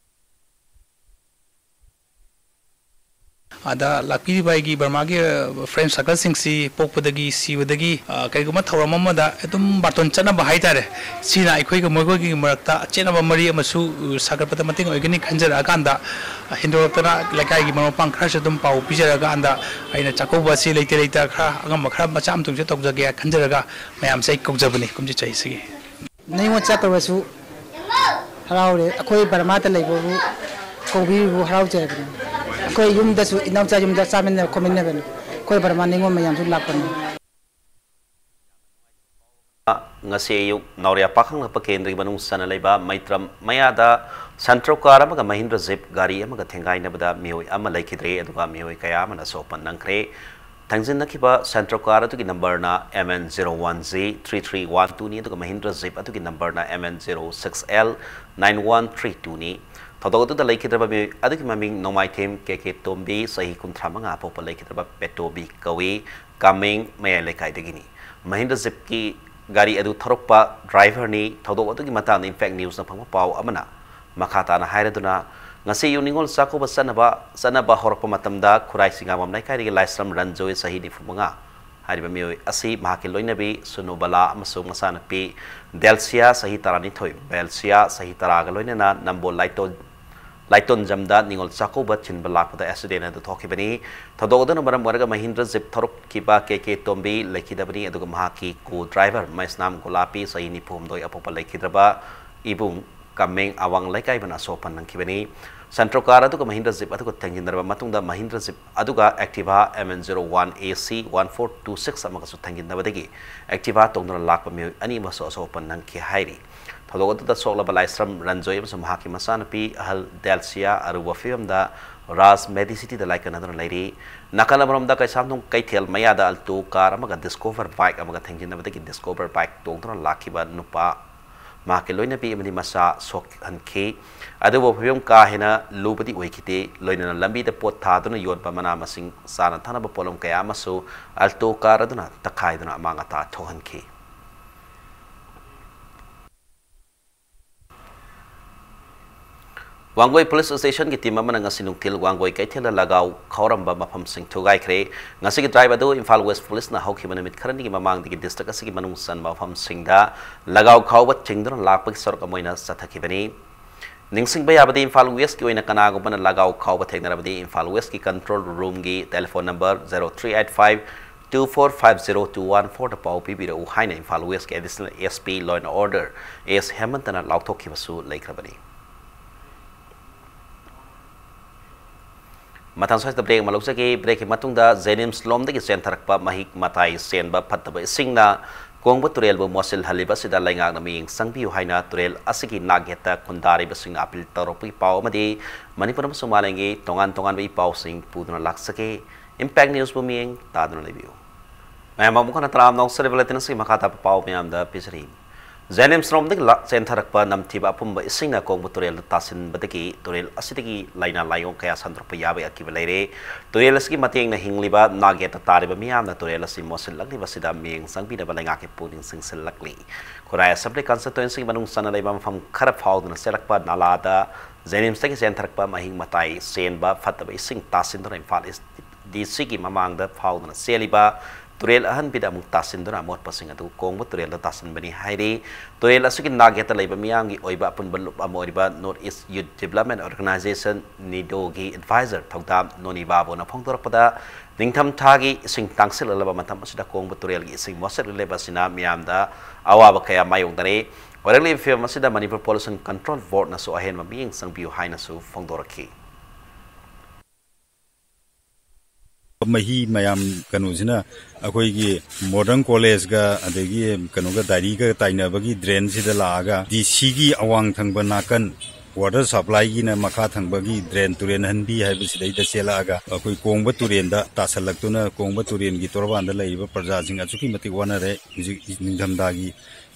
ꯑꯗ ꯂꯥꯛꯄꯤꯔꯤꯕ ꯑꯩꯒꯤ ꯕꯔꯃꯥꯒꯤ, ꯑ, friend circleꯁꯤꯡꯁꯤ ꯄꯣꯛꯄꯗꯒꯤ ꯁꯤꯕꯗꯒꯤ, ꯑ, ꯀꯔꯤꯒꯨꯝꯕ ꯊꯧꯔꯝ ꯑꯃꯗ ꯑꯗꯨꯝ ꯕꯥꯔꯇꯣꯟ ꯆꯠꯅꯕ ꯍꯥꯏꯇꯥꯔꯦ꯫ ꯁꯤꯅ ꯑꯩꯈꯣꯏꯒ ꯃꯈꯣꯏꯒꯤ ꯃꯔꯛꯇ ꯑꯆꯦꯠꯅꯕ ꯃꯔꯤ ꯑꯃꯁꯨ, ꯑ, ꯁꯥꯒꯠꯄꯗ ꯃꯇꯦꯡ ꯑꯣꯏꯒꯅꯤ ꯈꯟꯖꯔꯛꯑꯀꯥꯟꯗ, ꯑ, ꯍꯦꯟꯗꯣꯔꯛꯇꯅ ꯂꯩꯀꯥꯏꯒꯤ ꯃꯔꯨꯞ ꯃꯄꯥꯡ ꯈꯔꯁꯨ ꯑꯗꯨꯝ ꯄꯥꯎ ꯄꯤꯖꯔꯀꯥꯟꯗ ꯑꯩꯅ ꯆꯥꯛꯀꯧꯕ ꯑꯁꯤ ꯂꯩꯇ ꯂꯩꯇ ꯈꯔ ꯑꯉꯝꯕ ꯈꯔ ꯃꯆꯥ ꯑꯃꯇꯪꯁꯨ ꯇꯧꯖꯒꯦ ꯈꯟꯖꯔꯒ ꯃꯌꯥꯝꯁꯦ ꯑꯩ ꯀꯧꯖꯕꯅꯤ ꯀꯨꯝꯁꯤ ꯆꯍꯤꯁꯤꯒꯤ꯫ ꯅꯤꯉꯣꯜ ꯆꯥꯛꯀꯧꯕꯁꯨ ꯍꯔꯥꯎꯔꯦ꯫ ꯑꯩꯈꯣꯏ ꯕꯔꯃꯥꯗ ꯂꯩꯕꯕꯨ ꯀꯧꯕꯤꯔꯤꯕꯕꯨ ꯍꯔꯥꯎꯖꯕꯅꯤ꯫ ꯑꯩꯈꯣꯏ ꯌꯨꯝꯗꯁꯨ ꯏꯅꯥꯎꯆꯥ ꯌꯨꯝꯗ ꯆꯥꯃꯤꯟꯅ ꯈꯣꯠꯃꯤꯟꯅꯕꯅꯤ꯫ ꯑꯩꯈꯣꯏ ꯕꯔꯃꯥ ꯅꯤꯉꯣꯜ ꯃꯌꯥꯝꯁꯨ ꯂꯥꯛꯄꯅꯤ꯫ ꯉꯁꯤ ꯑꯌꯨꯛ ꯅꯥꯎꯔꯤꯌꯥ ꯄꯥꯈꯪꯂꯛꯄ ꯀꯦꯟꯗ꯭ꯔꯒꯤ ꯃꯅꯨꯡ ꯆꯟꯅ ꯂꯩꯕ ꯃꯩꯇ꯭ꯔꯝ ꯃꯌꯥꯗ ꯁꯟꯇ꯭ꯔꯣ ꯀꯥꯔ ꯑꯃꯒ ꯃꯍꯤꯟꯗ꯭ꯔ ꯖꯤꯞ ꯒꯥꯔꯤ ꯑꯃꯒ ꯊꯦꯡꯒꯥꯏꯅꯕꯗ ꯃꯤꯑꯣꯏ ꯑꯃ ꯂꯩꯈꯤꯗ꯭ꯔꯦ, ꯑꯗꯨꯒ ꯃꯤꯑꯣꯏ ꯀꯌꯥ ꯑꯃꯅ ꯑꯁꯣꯛ ꯑꯄꯟ ꯅꯪꯈ꯭ꯔꯦ꯫ ꯊꯦꯡꯖꯤꯟꯅꯈꯤꯕ ꯁꯟꯇ꯭ꯔꯣ ꯀꯥꯔ ꯑꯗꯨꯒꯤ ꯅꯝꯕꯔꯅ M N zero one G three three one two ꯅꯤ, ꯑꯗꯨꯒ ꯃꯍꯤꯟꯗ꯭ꯔ ꯖꯤꯞ ꯑꯗꯨꯒꯤ ꯅꯝꯕꯔꯅ M N zero six L nine one three two ꯅꯤ꯫ ꯊꯧꯗꯣꯛ ꯑꯗꯨꯗ ꯂꯩꯈꯤꯗ꯭ꯔꯕ ꯃꯤꯑꯣꯏ ꯑꯗꯨꯒꯤ ꯃꯃꯤꯡ ꯅꯣꯡꯃꯥꯏꯊꯦꯝ ꯀꯦ ꯀꯦ ꯇꯣꯝꯕꯤ, ꯆꯍꯤ ꯀꯨꯟꯊ꯭ꯔꯥ ꯃꯉꯥ, ꯑꯄꯣꯛꯄ ꯂꯩꯈꯤꯗ꯭ꯔꯕ ꯄꯦꯇꯣꯕꯤ ꯀꯧꯏ, ꯀꯥꯃꯦꯡ ꯃꯌꯥꯏ ꯂꯩꯀꯥꯏꯗꯒꯤꯅꯤ꯫ ꯃꯍꯤꯟꯗ꯭ꯔ ꯖꯤꯞꯀꯤ ꯒꯥꯔꯤ ꯑꯗꯨ ꯊꯧꯔꯛꯄ ꯗ꯭ꯔꯥꯏꯚꯔꯅꯤ꯫ ꯊꯧꯗꯣꯛ ꯑꯗꯨꯒꯤ ꯃꯇꯥꯡꯗ ꯏꯝꯄꯦꯛ ꯅ꯭ꯌꯨꯁꯅ ꯐꯪꯕ ꯄꯥꯎ ꯑꯃꯅ ꯃꯈꯥ ꯇꯥꯅ ꯍꯥꯏꯔꯗꯨꯅ, ꯉꯁꯤ ꯑꯌꯨꯛ ꯅꯤꯉꯣꯜ ꯆꯥꯛꯀꯧꯕ ꯆꯠꯅꯕ, ꯆꯠꯅꯕ ꯍꯧꯔꯛꯄ ꯃꯇꯝꯗ ꯈꯨꯔꯥꯏ ꯁꯤꯡꯉꯥꯕꯝ ꯂꯩꯀꯥꯏꯗꯒꯤ ꯂꯥꯏꯁ꯭ꯔꯝ ꯔꯟꯖꯣꯏ, ꯆꯍꯤ ꯅꯤꯐꯨ ꯃꯉꯥ ꯍꯥꯏꯔꯤꯕ ꯃꯤꯑꯣꯏ ꯑꯁꯤ ꯃꯍꯥꯛꯀꯤ ꯂꯣꯏꯅꯕꯤ ꯁꯨꯅꯨꯕꯂꯥ ꯑꯃꯁꯨꯡ ꯃꯆꯥꯅꯨꯄꯤ ꯗꯦꯜꯁꯤꯌꯥ, ꯆꯍꯤ ꯇꯔꯥꯅꯤꯊꯣꯏ, ꯕꯦꯜꯁꯤꯌꯥ, ꯆꯍꯤ ꯇꯔꯥꯒ ꯂꯣꯏꯅꯅ ꯅꯝꯕꯣꯜ ꯂꯥꯏꯇꯣꯟ, ꯂꯥꯏꯇꯣꯟꯖꯝꯗ ꯅꯤꯉꯣꯜ ꯆꯥꯛꯀꯧꯕ ꯊꯤꯟꯕ ꯂꯥꯛꯄꯗ ꯑꯦꯛꯁꯤꯗꯦꯟ ꯑꯗꯨ ꯊꯣꯛꯈꯤꯕꯅꯤ꯫ ꯊꯧꯗꯣꯛ ꯑꯗꯨꯅ ꯃꯔꯝ ꯑꯣꯏꯔꯒ ꯃꯍꯤꯟꯗ꯭ꯔ ꯖꯤꯞ ꯊꯧꯔꯛꯈꯤꯕ ꯀꯦ ꯀꯦ ꯇꯣꯝꯕꯤ ꯂꯩꯈꯤꯗꯕꯅꯤ, ꯑꯗꯨꯒ ꯃꯍꯥꯛꯀꯤ ꯀꯣ ꯗ꯭ꯔꯥꯏꯚꯔ ꯃꯩꯁꯅꯥꯝ ꯒꯣꯂꯥꯄꯤ, ꯆꯍꯤ ꯅꯤꯐꯨ ꯍꯨꯝꯗꯣꯏ, ꯑꯄꯣꯛꯄ ꯂꯩꯈꯤꯗ꯭ꯔꯕ ꯏꯕꯨꯡ ꯀꯥꯃꯦꯡ ꯑꯋꯥꯡ ꯂꯩꯀꯥꯏꯕꯅ ꯑꯁꯣꯛ ꯑꯄꯟ ꯅꯪꯈꯤꯕꯅꯤ꯫ ꯁꯟꯇ꯭ꯔꯣ ꯀꯥꯔ ꯑꯗꯨꯒ ꯃꯍꯤꯟꯗ꯭ꯔ ꯖꯤꯞ ꯑꯗꯨꯒ ꯊꯦꯡꯖꯤꯟꯅꯔꯕ ꯃꯇꯨꯡꯗ ꯃꯍꯤꯟꯗ꯭ꯔ ꯖꯤꯞ ꯑꯗꯨꯒ Activa M N zero one A C one four two six ꯑꯃꯒꯁꯨ ꯊꯦꯡꯖꯤꯟꯅꯕꯗꯒꯤ ꯑꯦꯛꯇꯤꯚꯥ ꯇꯣꯡꯗꯨꯅ ꯂꯥꯛꯄ ꯃꯤꯑꯣꯏ ꯑꯅꯤ ꯑꯃꯁꯨ ꯑꯁꯣꯛ ꯑꯄꯟ ꯅꯪꯈꯤ ꯍꯥꯏꯔꯤ꯫ ꯊꯧꯗꯣꯛ ꯑꯗꯨꯗ ꯁꯣꯛꯂꯕ ꯂꯥꯏꯁ꯭ꯔꯝ ꯔꯟꯖꯣꯏ ꯑꯃꯁꯨꯡ ꯃꯍꯥꯛꯀꯤ ꯃꯆꯥꯅꯨꯄꯤ ꯑꯍꯜ ꯗꯦꯜꯁꯤꯌꯥ ꯑꯔꯨꯕ ꯐꯤꯕꯝꯗ ꯔꯥꯖ ꯃꯦꯗꯤꯁꯤꯇꯤꯗ ꯂꯥꯏꯀꯠꯅꯗꯨꯅ ꯂꯩꯔꯤ꯫ ꯅꯥꯀꯜ ꯑꯃꯔꯣꯝꯗ ꯀꯩꯁꯥꯝꯊꯣꯡ ꯀꯩꯊꯦꯜ ꯃꯌꯥꯗ ꯑꯜꯇꯣ ꯀꯥꯔ ꯑꯃꯒ ꯗꯤꯁꯀꯣꯚꯔ ꯕꯥꯏꯛ ꯑꯃꯒ ꯊꯦꯡꯖꯤꯟꯅꯕꯗꯒꯤ ꯗꯤꯁꯀꯣꯚꯔ ꯕꯥꯏꯛ ꯇꯣꯡꯗꯨꯅ ꯂꯥꯛꯈꯤꯕ ꯅꯨꯄꯥ, ꯃꯍꯥꯛꯀꯤ ꯂꯣꯏꯅꯕꯤ ꯑꯃꯗꯤ ꯃꯆꯥ ꯁꯣꯛꯍꯟꯈꯤ꯫ ꯑꯗꯨꯕꯨ ꯐꯤꯕꯝ ꯀꯥ ꯍꯦꯟꯅ ꯂꯨꯕꯗꯤ ꯑꯣꯏꯈꯤꯗꯦ꯫ ꯂꯣꯏꯅꯅ ꯂꯝꯕꯤꯗ ꯄꯣꯠ ꯊꯥꯗꯨꯅ ꯌꯣꯟꯕ ꯃꯅꯥ ꯃꯁꯤꯡ, ꯆꯥꯅ ꯊꯛꯅꯕ ꯄꯣꯠꯂꯝ ꯀꯌꯥ ꯑꯃꯁꯨ ꯑꯜꯇꯣ ꯀꯥꯔ ꯑꯗꯨꯅ ꯇꯛꯈꯥꯏꯗꯨꯅ ꯑꯃꯥꯡ ꯑꯇꯥ ꯊꯣꯛꯍꯟꯈꯤ꯫ ꯋꯥꯡꯒꯣꯏ ꯄꯨꯂꯤꯁ ꯁ꯭ꯇꯦꯁꯟꯒꯤ ꯇꯤꯝ ꯑꯃꯅ ꯉꯁꯤ ꯅꯨꯡꯊꯤꯜ ꯋꯥꯡꯒꯣꯏ ꯀꯩꯊꯦꯜꯗ ꯂꯒꯥꯎ ꯈꯥꯎꯔꯝꯕ ꯃꯐꯝꯁꯤꯡ ꯊꯨꯒꯥꯏꯈ꯭ꯔꯦ꯫ ꯉꯁꯤꯒꯤ ꯗ꯭ꯔꯥꯏꯚ ꯑꯗꯨ ꯏꯝꯐꯥꯜ ꯋꯦꯁ ꯄꯨꯂꯤꯁꯅ ꯍꯧꯈꯤꯕ ꯅꯨꯃꯤꯠ ꯈꯔꯅꯤꯒꯤ ꯃꯃꯥꯡꯗꯒꯤ ꯗꯤꯁꯇ꯭ꯔꯤꯛ ꯑꯁꯤꯒꯤ ꯃꯅꯨꯡ ꯆꯟꯕ ꯃꯐꯝꯁꯤꯡꯗ ꯂꯒꯥꯎ ꯈꯥꯎꯕ ꯊꯤꯡꯗꯨꯅ ꯂꯥꯛꯄꯒꯤ ꯁꯔꯨꯛ ꯑꯃ ꯑꯣꯏꯅ ꯆꯠꯊꯈꯤꯕꯅꯤ꯫ ꯅꯤꯡꯁꯤꯡꯕ ꯌꯥꯕꯗꯤ, ꯏꯝꯐꯥꯜ ꯋꯦꯁꯀꯤ ꯑꯣꯏꯅ ꯀꯅꯥꯒꯨꯝꯕꯅ ꯂꯒꯥꯎ ꯈꯥꯎꯕ ꯊꯦꯡꯅꯔꯕꯗꯤ ꯏꯝꯐꯥꯜ ꯋꯦꯁꯀꯤ ꯀꯟꯇ꯭ꯔꯣꯜ ꯔꯨꯝꯒꯤ telephone number zero three eight five two four five zero two one fourꯗ ꯄꯥꯎ ꯄꯤꯕꯤꯔꯛꯎ ꯍꯥꯏꯅ ꯏꯝꯐꯥꯜ ꯋꯦꯁꯀꯤ additional S P Law and Order S ꯍꯦꯃꯟꯇꯅ ꯂꯥꯎꯊꯣꯛꯈꯤꯕꯁꯨ ꯂꯩꯈ꯭ꯔꯕꯅꯤ꯫ ꯃꯊꯪ ꯁ꯭ꯋꯥꯏꯗ ꯕ꯭ꯔꯦꯛ ꯑꯃ ꯂꯧꯖꯒꯦ꯫ ꯕ꯭ꯔꯦꯛꯀꯤ ꯃꯇꯨꯡꯗ ꯖꯦꯅꯤꯝꯁ ꯂꯣꯝꯗꯒꯤ ꯆꯦꯟꯊꯔꯛꯄ ꯃꯍꯤꯛ ꯃꯇꯥꯏ ꯆꯦꯟꯕ ꯐꯠꯇꯕ ꯏꯁꯤꯡꯅ ꯀꯣꯡꯕ ꯇꯨꯔꯦꯜꯕꯨ ꯃꯣꯠꯁꯤꯜꯍꯜꯂꯤꯕ ꯑꯁꯤꯗ ꯂꯩꯉꯥꯛꯅ ꯃꯤꯠꯌꯦꯡ ꯆꯪꯕꯤꯌꯨ ꯍꯥꯏꯅ ꯇꯨꯔꯦꯜ ꯑꯁꯤꯒꯤ ꯅꯥꯛ ꯌꯦꯠꯇ ꯈꯨꯟꯗꯥꯔꯤꯕꯁꯤꯡꯅ ꯑꯄꯤꯜ ꯇꯧꯔꯛꯄꯒꯤ ꯄꯥꯎ ꯑꯃꯗꯤ ꯃꯅꯤꯄꯨꯔ ꯑꯃꯁꯨꯡ ꯃꯥꯂꯦꯝꯒꯤ ꯇꯣꯉꯥꯟ ꯇꯣꯉꯥꯟꯕ ꯏ ꯄꯥꯎꯁꯤꯡ ꯄꯨꯗꯨꯅ ꯂꯥꯛꯆꯒꯦ꯫ ꯏꯝꯄꯦꯛ ꯅ꯭ꯌꯨꯁꯄꯨ ꯃꯤꯠꯌꯦꯡ ꯇꯥꯗꯨꯅ ꯂꯩꯕꯤꯌꯨ꯫ ꯃꯌꯥꯝ ꯑꯃꯨꯛ ꯍꯟꯅ ꯇꯔꯥꯝꯅ ꯑꯣꯛꯆꯔꯤꯕ ꯕꯨꯂꯦꯇꯤꯟ ꯑꯁꯤꯒꯤ ꯃꯈꯥ ꯇꯥꯕ ꯄꯥꯎ ꯃꯌꯥꯝꯗ ꯄꯤꯖꯔꯤ꯫ ꯖꯦꯅꯤꯝꯁ ꯔꯣꯝꯗꯒꯤ ꯂꯥꯛ-, ꯆꯦꯟꯊꯔꯛꯄ ꯅꯝꯊꯤꯕ ꯑꯄꯨꯝꯕ ꯏꯁꯤꯡꯅ ꯀꯣꯡꯕ ꯇꯨꯔꯦꯜꯗ ꯇꯥꯁꯤꯟꯕꯗꯒꯤ ꯇꯨꯔꯦꯜ ꯑꯁꯤꯗꯒꯤ ꯂꯥꯏꯅꯥ ꯂꯥꯏꯑꯣꯡ ꯀꯌꯥ ꯁꯟꯗꯣꯔꯛꯄ ꯌꯥꯕꯒꯤ ꯑꯀꯤꯕ ꯂꯩꯔꯦ꯫ ꯇꯨꯔꯦꯜ ꯑꯁꯤꯒꯤ ꯃꯇꯦꯡꯅ ꯍꯤꯡꯂꯤꯕ ꯅꯥꯛ ꯌꯦꯠꯇ ꯇꯥꯔꯤꯕ ꯃꯤꯌꯥꯝꯅ ꯇꯨꯔꯦꯜ ꯑꯁꯤ ꯃꯣꯠꯁꯤꯜꯂꯛꯂꯤꯕ ꯑꯁꯤꯗ ꯃꯤꯠꯌꯦꯡ ꯆꯪꯕꯤꯅꯕ ꯂꯩꯉꯥꯛꯀꯤ ꯄꯨꯛꯅꯤꯡ ꯆꯤꯡꯁꯤꯜꯂꯛꯂꯤ꯫ ꯈꯨꯔꯥꯏ ꯑꯦꯁꯦꯝꯕ꯭ꯂꯤ ꯀꯟꯁꯇꯤꯇ꯭ꯋꯦꯟꯁꯤꯒꯤ ꯃꯅꯨꯡ ꯆꯟꯅ ꯂꯩꯕ ꯃꯐꯝ ꯈꯔ ꯐꯥꯎꯗꯨꯅ ꯆꯦꯜꯂꯛꯄ ꯅꯥꯂꯥꯗ ꯖꯦꯅꯤꯝꯁꯇꯒꯤ ꯆꯦꯟꯊꯔꯛꯄ ꯃꯍꯤꯛ ꯃꯇꯥꯏ ꯆꯦꯟꯕ ꯐꯠꯇꯕ ꯏꯁꯤꯡ ꯇꯥꯁꯤꯟꯗꯨꯅ ꯏꯝꯐꯥꯜ ꯏꯁ ꯗꯤ ꯁꯤꯒꯤ ꯃꯃꯥꯡꯗ ꯐꯥꯎꯗꯨꯅ ꯆꯦꯜꯂꯤꯕ ꯇꯨꯔꯦꯜ ꯑꯍꯟꯕꯤꯗ ꯑꯃꯨꯛ ꯇꯥꯁꯤꯟꯗꯨꯅ ꯑꯃꯣꯠꯄꯁꯤꯡ ꯑꯗꯨ ꯀꯣꯡꯕ ꯇꯨꯔꯦꯜꯗ ꯇꯥꯁꯤꯟꯕꯅꯤ ꯍꯥꯏꯔꯤ꯫ ꯇꯨꯔꯦꯜ ꯑꯁꯤꯒꯤ ꯅꯥꯛ ꯌꯦꯠꯇ ꯂꯩꯕ ꯃꯤꯌꯥꯝꯒꯤ ꯑꯣꯏꯕ ꯑꯄꯨꯟꯕ ꯂꯨꯞ ꯑꯃ ꯑꯣꯏꯔꯤꯕ ꯅꯣꯔꯠ ꯏꯁ ꯌꯨꯠ ꯗꯤꯕꯂꯞꯃꯦꯟ ꯑꯣꯔꯒꯅꯥꯏꯖꯦꯁꯟ, ꯅꯤꯗꯣꯒꯤ ꯑꯦꯗꯚꯥꯏꯖꯔ ꯊꯧꯗꯥꯝ ꯅꯣꯅꯤ ꯕꯥꯕꯨꯅ ꯐꯣꯡꯗꯣꯔꯛꯄꯗ, ꯅꯤꯡꯊꯝ ꯊꯥꯒꯤ ꯏꯁꯤꯡ ꯇꯥꯡꯁꯤꯜꯂꯛꯂꯕ ꯃꯇꯝ ꯑꯁꯤꯗ ꯀꯣꯡꯕ ꯇꯨꯔꯦꯜꯒꯤ ꯏꯁꯤꯡ ꯃꯣꯠꯁꯤꯜꯂꯛꯂꯤꯕ ꯑꯁꯤꯅ ꯃꯤꯌꯥꯝꯗ ꯑꯋꯥꯕ ꯀꯌꯥ ꯃꯥꯌꯣꯛꯅꯔꯦ꯫ ꯑꯣꯏꯔꯛꯂꯤꯕ ꯐꯤꯕꯝ ꯑꯁꯤꯗ ꯃꯅꯤꯄꯨꯔ ꯄꯣꯂꯨꯁꯟ ꯀꯟꯇ꯭ꯔꯣꯜ ꯕꯣꯔꯗꯅꯁꯨ ꯑꯍꯦꯟꯕ ꯃꯤꯠꯌꯦꯡ ꯆꯪꯕꯤꯌꯨ ꯍꯥꯏꯅꯁꯨ ꯐꯣꯡꯗꯣꯔꯛꯈꯤ꯫ ꯃꯍꯤ ꯃꯌꯥꯝ ꯀꯩꯅꯣꯁꯤꯅ ꯑꯩꯈꯣꯏꯒꯤ ꯃꯣꯗꯔꯟ ꯀꯣꯂꯦꯖꯀ ꯑꯗꯒꯤ ꯀꯩꯅꯣꯒ ꯗꯥꯏꯔꯤꯒ ꯇꯥꯏꯅꯕꯒꯤ ꯗ꯭ꯔꯦꯟꯁꯤꯗ ꯂꯥꯛꯑꯒ ꯗꯤ ꯁꯤꯒꯤ ꯑꯋꯥꯡ ꯊꯪꯕ ꯅꯥꯀꯟ ꯋꯥꯇꯔ ꯁꯄ꯭ꯂꯥꯏꯒꯤꯅ ꯃꯈꯥ ꯊꯪꯕꯒꯤ ꯗ꯭ꯔꯦꯟ ꯇꯨꯔꯦꯟ ꯍꯟꯕꯤ ꯍꯥꯏꯕꯁꯤꯗꯩꯗ ꯆꯦꯜꯂꯛꯑꯒ ꯑꯩꯈꯣꯏ ꯀꯣꯡꯕ ꯇꯨꯔꯦꯟꯗ ꯇꯥꯁꯜꯂꯛꯇꯨꯅ ꯀꯣꯡꯕ ꯇꯨꯔꯦꯟꯒꯤ ꯇꯣꯔꯕꯥꯟꯗ ꯂꯩꯔꯤꯕ ꯄ꯭ꯔꯖꯥꯁꯤꯡ ꯑꯁꯨꯛꯀꯤ ꯃꯇꯤꯛ ꯋꯥꯅꯔꯦ꯫ ꯍꯧꯖꯤꯛ ꯅꯤꯡꯊꯝꯊꯥꯒꯤ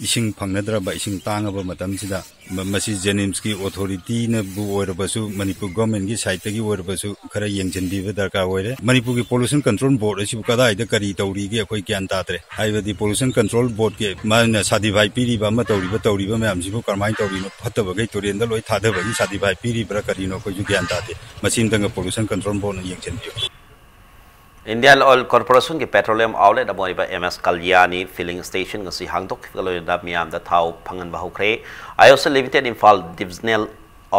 ꯏꯁꯤꯡ ꯐꯪꯅꯗ꯭ꯔꯕ, ꯏꯁꯤꯡ ꯇꯥꯡꯉꯕ ꯃꯇꯝꯁꯤꯗ ꯃ-, ꯃꯁꯤ ꯖꯦꯅꯤꯝꯁꯀꯤ ꯑꯣꯊꯣꯔꯤꯇꯤꯅꯕꯨ ꯑꯣꯏꯔꯕꯁꯨ, ꯃꯅꯤꯄꯨꯔ ꯒꯣꯔꯃꯦꯟꯒꯤ ꯁꯥꯏꯠꯇꯒꯤ ꯑꯣꯏꯔꯕꯁꯨ ꯈꯔ ꯌꯦꯡꯁꯤꯟꯕꯤꯕ ꯗꯔꯀꯥꯔ ꯑꯣꯏꯔꯦ꯫ ꯃꯅꯤꯄꯨꯔꯒꯤ ꯄꯣꯂꯨꯁꯟ ꯀꯟꯇ꯭ꯔꯣꯜ ꯕꯣꯔꯗ ꯑꯁꯤꯕꯨ ꯀꯗꯥꯏꯗ ꯀꯔꯤ ꯇꯧꯔꯤꯒꯦ ꯑꯩꯈꯣꯏ ꯒ꯭ꯌꯥꯟ ꯇꯥꯗ꯭ꯔꯦ꯫ ꯍꯥꯏꯕꯗꯤ ꯄꯣꯂꯨꯁꯟ ꯀꯟꯇ꯭ꯔꯣꯜ ꯕꯣꯔꯗꯀꯤ ꯃꯥꯅ ꯁꯥꯔꯇꯤꯐꯥꯏ ꯄꯤꯔꯤꯕ ꯑꯃ ꯇꯧꯔꯤꯕ, ꯇꯧꯔꯤꯕ ꯃꯌꯥꯝꯁꯤꯕꯨ ꯀꯔꯝꯍꯥꯏꯅ ꯇꯧꯔꯤꯅꯣ? ꯐꯠꯇꯕꯈꯩ ꯇꯨꯔꯦꯟꯗ ꯂꯣꯏ ꯊꯥꯗꯕꯒꯤ ꯁꯥꯔꯇꯤꯐꯥꯏ ꯄꯤꯔꯤꯕ꯭ꯔꯥ ꯀꯔꯤꯅꯣ ꯑꯩꯈꯣꯏꯁꯨ ꯒ꯭ꯌꯥꯟ ꯇꯥꯗꯦ꯫ ꯃꯁꯤ ꯑꯝꯇꯪꯒ ꯄꯣꯂꯨꯁꯟ ꯀꯟꯇ꯭ꯔꯣꯜ ꯕꯣꯔꯗꯅ ꯌꯦꯡꯁꯤꯟꯕꯤꯌꯨ꯫ ꯏꯟꯗꯤꯌꯥꯟ ꯑꯣꯏꯜ ꯀꯣꯔꯄꯣꯔꯦꯁꯟꯒꯤ ꯄꯦꯇ꯭ꯔꯣꯂꯤꯌꯝ ꯑꯥꯎꯠꯂꯦꯠ ꯑꯃ ꯑꯣꯏꯔꯤꯕ M S Kalyani filling station ꯉꯁꯤ ꯍꯥꯡꯗꯣꯛꯈꯤꯕꯒ ꯂꯣꯏꯅꯅ ꯃꯤꯌꯥꯝꯗ ꯊꯥꯎ ꯐꯪꯍꯟꯕ ꯍꯧꯈ꯭ꯔꯦ꯫ ꯑꯥꯏ ꯑꯣ ꯁꯤ ꯂꯤꯃꯤꯇꯦꯠ ꯏꯝꯐꯥꯜ ꯗꯤꯕꯤꯖꯅꯦꯜ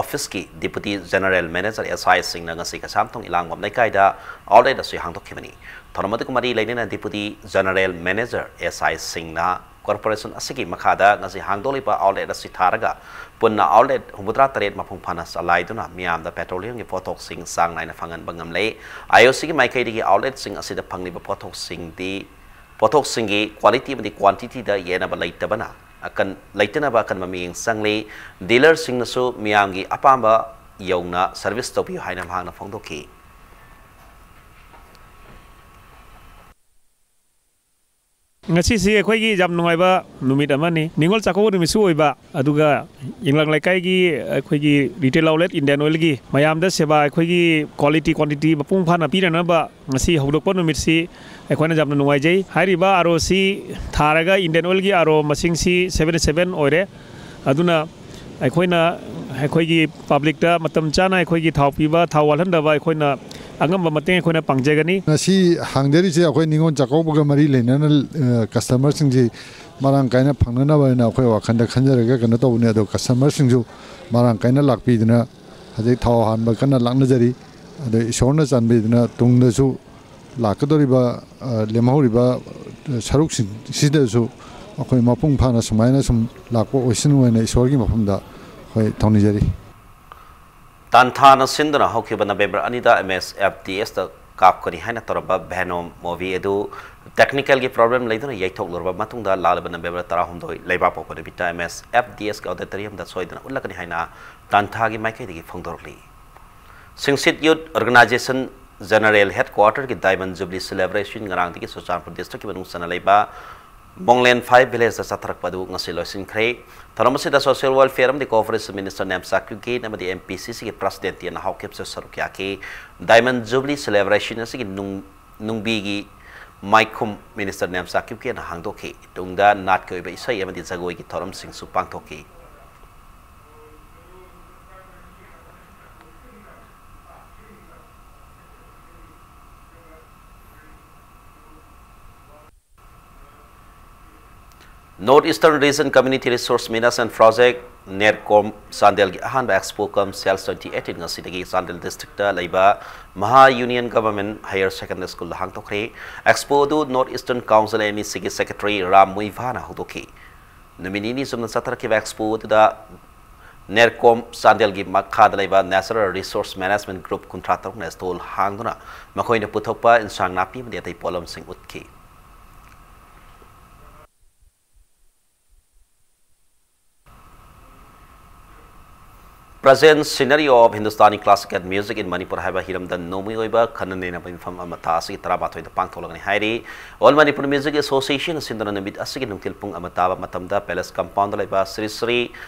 ꯑꯣꯐꯤꯁꯀꯤ ꯗꯤꯄꯨꯇꯤ ꯖꯦꯅꯔꯦꯜ ꯃꯦꯅꯦꯖꯔ ꯑꯦꯁ ꯑꯥꯏ ꯁꯤꯡꯅ ꯉꯁꯤ ꯀꯩꯁꯥꯝꯊꯣꯡ ꯏꯂꯥꯡꯕꯝ ꯂꯩꯀꯥꯏꯗ ꯑꯥꯎꯠꯂꯦꯠ ꯑꯁꯤ ꯍꯥꯡꯗꯣꯛꯈꯤꯕꯅꯤ꯫ ꯊꯧꯔꯝ ꯑꯗꯨꯒ ꯃꯔꯤ ꯂꯩꯅꯅ ꯗꯤꯄꯨꯇꯤ ꯖꯦꯅꯔꯦꯜ ꯃꯦꯅꯦꯖꯔ ꯑꯦꯁ ꯑꯥꯏ ꯁꯤꯡꯅ ꯀꯣꯔꯄꯣꯔꯦꯁꯟ ꯑꯁꯤꯒꯤ ꯃꯈꯥꯗ ꯉꯁꯤ ꯍꯥꯡꯗꯣꯛꯂꯤꯕ ꯑꯥꯎꯠꯂꯦꯠ ꯑꯁꯤ ꯊꯥꯔꯒ ꯄꯨꯟꯅ ꯑꯥꯎꯠꯂꯦꯠ ꯍꯨꯝꯐꯨꯇꯔꯥ ꯇꯔꯦꯠ ꯃꯄꯨꯡ ꯐꯥꯅ ꯆꯂꯥꯏꯗꯨꯅ ꯃꯤꯌꯥꯝꯗ ꯄꯦꯇ꯭ꯔꯣꯂꯤꯌꯝꯒꯤ ꯄꯣꯠꯊꯣꯛꯁꯤꯡ ꯆꯥꯡ ꯅꯥꯏꯅ ꯐꯪꯍꯟꯕ ꯉꯝꯂꯦ꯫ ꯑꯥꯏ ꯑꯣ ꯁꯤꯒꯤ ꯃꯥꯏꯀꯩꯗꯒꯤ ꯑꯥꯎꯠꯂꯦꯠꯁꯤꯡ ꯑꯁꯤꯗ ꯐꯪꯂꯤꯕ ꯄꯣꯠꯊꯣꯛꯁꯤꯡꯗꯤ ꯄꯣꯠꯊꯣꯛꯁꯤꯡꯒꯤ quality ꯑꯃꯗꯤ quantity ꯗ ꯌꯦꯠꯅꯕ ꯂꯩꯇꯕꯅ ꯑꯀꯟ-, ꯂꯩꯇꯅꯕ ꯑꯀꯟꯕ ꯃꯤꯠꯌꯦꯡ ꯆꯪꯂꯤ꯫ Dealer ꯁꯤꯡꯅꯁꯨ ꯃꯤꯌꯥꯝꯒꯤ ꯑꯄꯥꯝꯕ ꯌꯧꯅ service ꯇꯧꯕꯤꯌꯨ ꯍꯥꯏꯅ ꯃꯍꯥꯛꯅ ꯐꯣꯡꯗꯣꯛꯈꯤ꯫ ꯉꯁꯤꯁꯤ ꯑꯩꯈꯣꯏꯒꯤ ꯌꯥꯝ ꯅꯨꯡꯉꯥꯏꯕ ꯅꯨꯃꯤꯠ ꯑꯃꯅꯤ꯫ ꯅꯤꯉꯣꯜ ꯆꯥꯛꯀꯧꯕ ꯅꯨꯃꯤꯠꯁꯨ ꯑꯣꯏꯕ, ꯑꯗꯨꯒ ꯏꯪꯂꯪ ꯂꯩꯀꯥꯏꯒꯤ ꯑꯩꯈꯣꯏꯒꯤ retail outlet Indian Oil ꯒꯤ ꯃꯌꯥꯝꯗ ꯁꯦꯕꯥ ꯑꯩꯈꯣꯏꯒꯤ quality quantity ꯃꯄꯨꯡ ꯐꯥꯅ ꯄꯤꯅꯅꯕ ꯉꯁꯤ ꯍꯧꯗꯣꯛꯄ ꯅꯨꯃꯤꯠꯁꯤ ꯑꯩꯈꯣꯏꯅ ꯌꯥꯝꯅ ꯅꯨꯡꯉꯥꯏꯖꯩ꯫ ꯍꯥꯏꯔꯤꯕ R O ꯁꯤ ꯊꯥꯔꯒ Indian Oil ꯒꯤ R O ꯃꯁꯤꯡꯁꯤ seventy seven ꯑꯣꯏꯔꯦ꯫ ꯑꯗꯨꯅ ꯑꯩꯈꯣꯏꯅ ꯑꯩꯈꯣꯏꯒꯤ public ꯇ ꯃꯇꯝ ꯆꯥꯅ ꯑꯩꯈꯣꯏꯒꯤ ꯊꯥꯎ ꯄꯤꯕ, ꯊꯥꯎ ꯋꯥꯠꯍꯟꯗꯕ ꯑꯩꯈꯣꯏꯅ ꯑꯉꯝꯕ ꯃꯇꯦꯡ ꯑꯩꯈꯣꯏꯅ ꯄꯥꯡꯖꯒꯅꯤ꯫ ꯉꯁꯤ ꯍꯥꯡꯖꯔꯤꯁꯦ ꯑꯩꯈꯣꯏ ꯅꯤꯉꯣꯜ ꯆꯥꯛꯀꯧꯕꯒ ꯃꯔꯤ ꯂꯩꯅꯅ, ꯑ, customer ꯁꯤꯡꯁꯤ ꯃꯔꯥꯡ ꯀꯥꯏꯅ ꯐꯪꯅꯅꯕ ꯍꯥꯏꯅ ꯑꯩꯈꯣꯏ ꯋꯥꯈꯜꯗ ꯈꯟꯖꯔꯒ ꯀꯩꯅꯣ ꯇꯧꯕꯅꯦ꯫ ꯑꯗꯣ customer ꯁꯤꯡꯁꯨ ꯃꯔꯥꯡ ꯀꯥꯏꯅ ꯂꯥꯛꯄꯤꯗꯨꯅ ꯍꯧꯖꯤꯛ ꯊꯥꯎ ꯍꯥꯟꯕ ꯀꯟꯅ ꯂꯥꯛꯅꯖꯔꯤ꯫ ꯑꯗꯣ ꯏꯁꯣꯔꯅ ꯆꯥꯟꯕꯤꯗꯨꯅ ꯇꯨꯡꯗꯁꯨ ꯂꯥꯛꯀꯗꯧꯔꯤꯕ, ꯑ, ꯂꯦꯝꯍꯧꯔꯤꯕ, ꯑ, ꯁꯔꯨꯛꯁꯤꯡꯁꯤꯗꯁꯨ ꯑꯩꯈꯣꯏ ꯃꯄꯨꯡ ꯐꯥꯅ ꯁꯨꯃꯥꯏꯅ ꯁꯨꯝ ꯂꯥꯛꯄ ꯑꯣꯏꯁꯅꯨ ꯍꯥꯏꯅ ꯏꯁꯣꯔꯒꯤ ꯃꯐꯝꯗ ꯑꯩꯈꯣꯏ ꯊꯧꯅꯤꯖꯔꯤ꯫ ꯇꯥꯟꯊꯥꯅ ꯁꯤꯟꯗꯨꯅ ꯍꯧꯈꯤꯕ November ꯑꯅꯤꯗ M S F D S ꯇ ꯀꯥꯞꯀꯅꯤ ꯍꯥꯏꯅ ꯇꯧꯔꯝꯕ Venom movie ꯑꯗꯨ technical ꯒꯤ problem ꯂꯩꯗꯨꯅ ꯌꯩꯊꯣꯛꯂꯨꯔꯕ ꯃꯇꯨꯡꯗ ꯂꯥꯛꯂꯤꯕ November ꯇꯔꯥꯍꯨꯝꯗꯣꯏ ꯂꯩꯕꯥꯛꯄꯣꯛꯄ ꯅꯨꯃꯤꯠꯇ M S F D S ꯀꯤ auditorium ꯗ ꯁꯣꯏꯗꯅ ꯎꯠꯂꯛꯀꯅꯤ ꯍꯥꯏꯅ ꯇꯥꯟꯊꯥꯒꯤ ꯃꯥꯏꯀꯩꯗꯒꯤ ꯐꯣꯡꯗꯣꯔꯛꯂꯤ꯫ ꯁꯤꯡꯁꯤꯠ Youth Organisation General Headquarter ꯒꯤ Diamond Jubilee Celebration ꯉꯔꯥꯡꯗꯒꯤ ꯆꯨꯔꯆꯥꯟꯄꯨꯔ district ꯀꯤ ꯃꯅꯨꯡ ꯆꯟꯅ ꯂꯩꯕ ꯃꯣꯡꯂꯦꯟ five village ꯇ ꯆꯠꯊꯔꯛꯄ ꯑꯗꯨ ꯉꯁꯤ ꯂꯣꯏꯁꯤꯟꯈ꯭ꯔꯦ꯫ ꯊꯧꯔꯝ ꯑꯁꯤꯗ Social Welfare ꯑꯃꯗꯤ Cooperation Minister ꯅꯦꯝꯆꯥ ꯀ꯭ꯌꯨꯀꯦꯟ ꯑꯃꯗꯤ M P C C ꯒꯤ President ꯇꯦꯟꯅ ꯍꯥꯎꯀꯤꯞꯁꯨ ꯁꯔꯨꯛ ꯌꯥꯈꯤ꯫ Diamond Jubilee Celebration ꯑꯁꯤꯒꯤ ꯅꯨꯡ-, ꯅꯨꯡꯕꯤꯒꯤ ꯃꯥꯏꯈꯨꯝ Minister ꯅꯦꯝꯆꯥ ꯀ꯭ꯌꯨꯀꯦꯟꯅ ꯍꯥꯡꯗꯣꯛꯈꯤ꯫ ꯇꯨꯡꯗ ꯅꯥꯠꯀꯤ ꯑꯣꯏꯕ ꯏꯁꯩ ꯑꯃꯗꯤ ꯖꯒꯣꯏꯒꯤ ꯊꯧꯔꯝꯁꯤꯡꯁꯨ ꯄꯥꯡꯊꯣꯛꯈꯤ꯫ North Eastern Region Community Resource Management Project, NERCOM, ꯆꯥꯟꯗꯦꯜꯒꯤ ꯑꯍꯥꯟꯕ Expo cum Sales twenty eighteen ꯉꯁꯤꯗꯒꯤ ꯆꯥꯟꯗꯦꯜ district ꯇ ꯂꯩꯕ ꯃꯍꯥ Union Government Higher Secondary School ꯗ ꯍꯥꯡꯗꯣꯛꯈ꯭ꯔꯦ꯫ Expo ꯑꯗꯨ North Eastern Council N E C ꯒꯤ Secretary ꯔꯥꯝ ꯃꯨꯏꯚꯥꯅ ꯍꯧꯗꯣꯛꯈꯤ꯫ ꯅꯨꯃꯤꯠ ꯅꯤꯅꯤ ꯆꯨꯞꯅ ꯆꯠꯊꯔꯛꯈꯤꯕ Expo ꯑꯗꯨꯗ NERCOM ꯆꯥꯟꯗꯦꯜꯒꯤ ꯃꯈꯥꯗ ꯂꯩꯕ Natural Resource Management Group ꯀꯨꯟꯊ꯭ꯔꯥ ꯇꯔꯨꯛꯅ stall ꯍꯥꯡꯗꯨꯅ ꯃꯈꯣꯏꯅ ꯄꯨꯊꯣꯛꯄ ꯏꯟꯁꯥꯡ ꯅꯥꯄꯤ ꯑꯃꯗꯤ ꯑꯇꯩ ꯄꯣꯠꯂꯝꯁꯤꯡ ꯎꯠꯈꯤ꯫ Present Scenario of Hindustani Classical Music in Manipur ꯍꯥꯏꯕ ꯍꯤꯔꯝꯗ ꯅꯣꯡꯃꯒꯤ ꯑꯣꯏꯕ ꯈꯟꯅ ꯅꯩꯅꯕ ꯃꯤꯐꯝ ꯑꯃ ꯊꯥ ꯑꯁꯤꯒꯤ ꯇꯔꯥꯃꯥꯊꯣꯏꯗ ꯄꯥꯡꯊꯣꯛꯂꯒꯅꯤ ꯍꯥꯏꯔꯤ꯫ All Manipur Music Association ꯑꯁꯤꯅ ꯅꯨꯃꯤꯠ ꯑꯁꯤꯒꯤ ꯅꯨꯡꯊꯤꯜ ꯄꯨꯡ ꯑꯃ ꯇꯥꯕ ꯃꯇꯝꯗ Palace Compoundꯗ ꯂꯩꯕ ꯁ꯭ꯔꯤ ꯁ꯭ꯔꯤ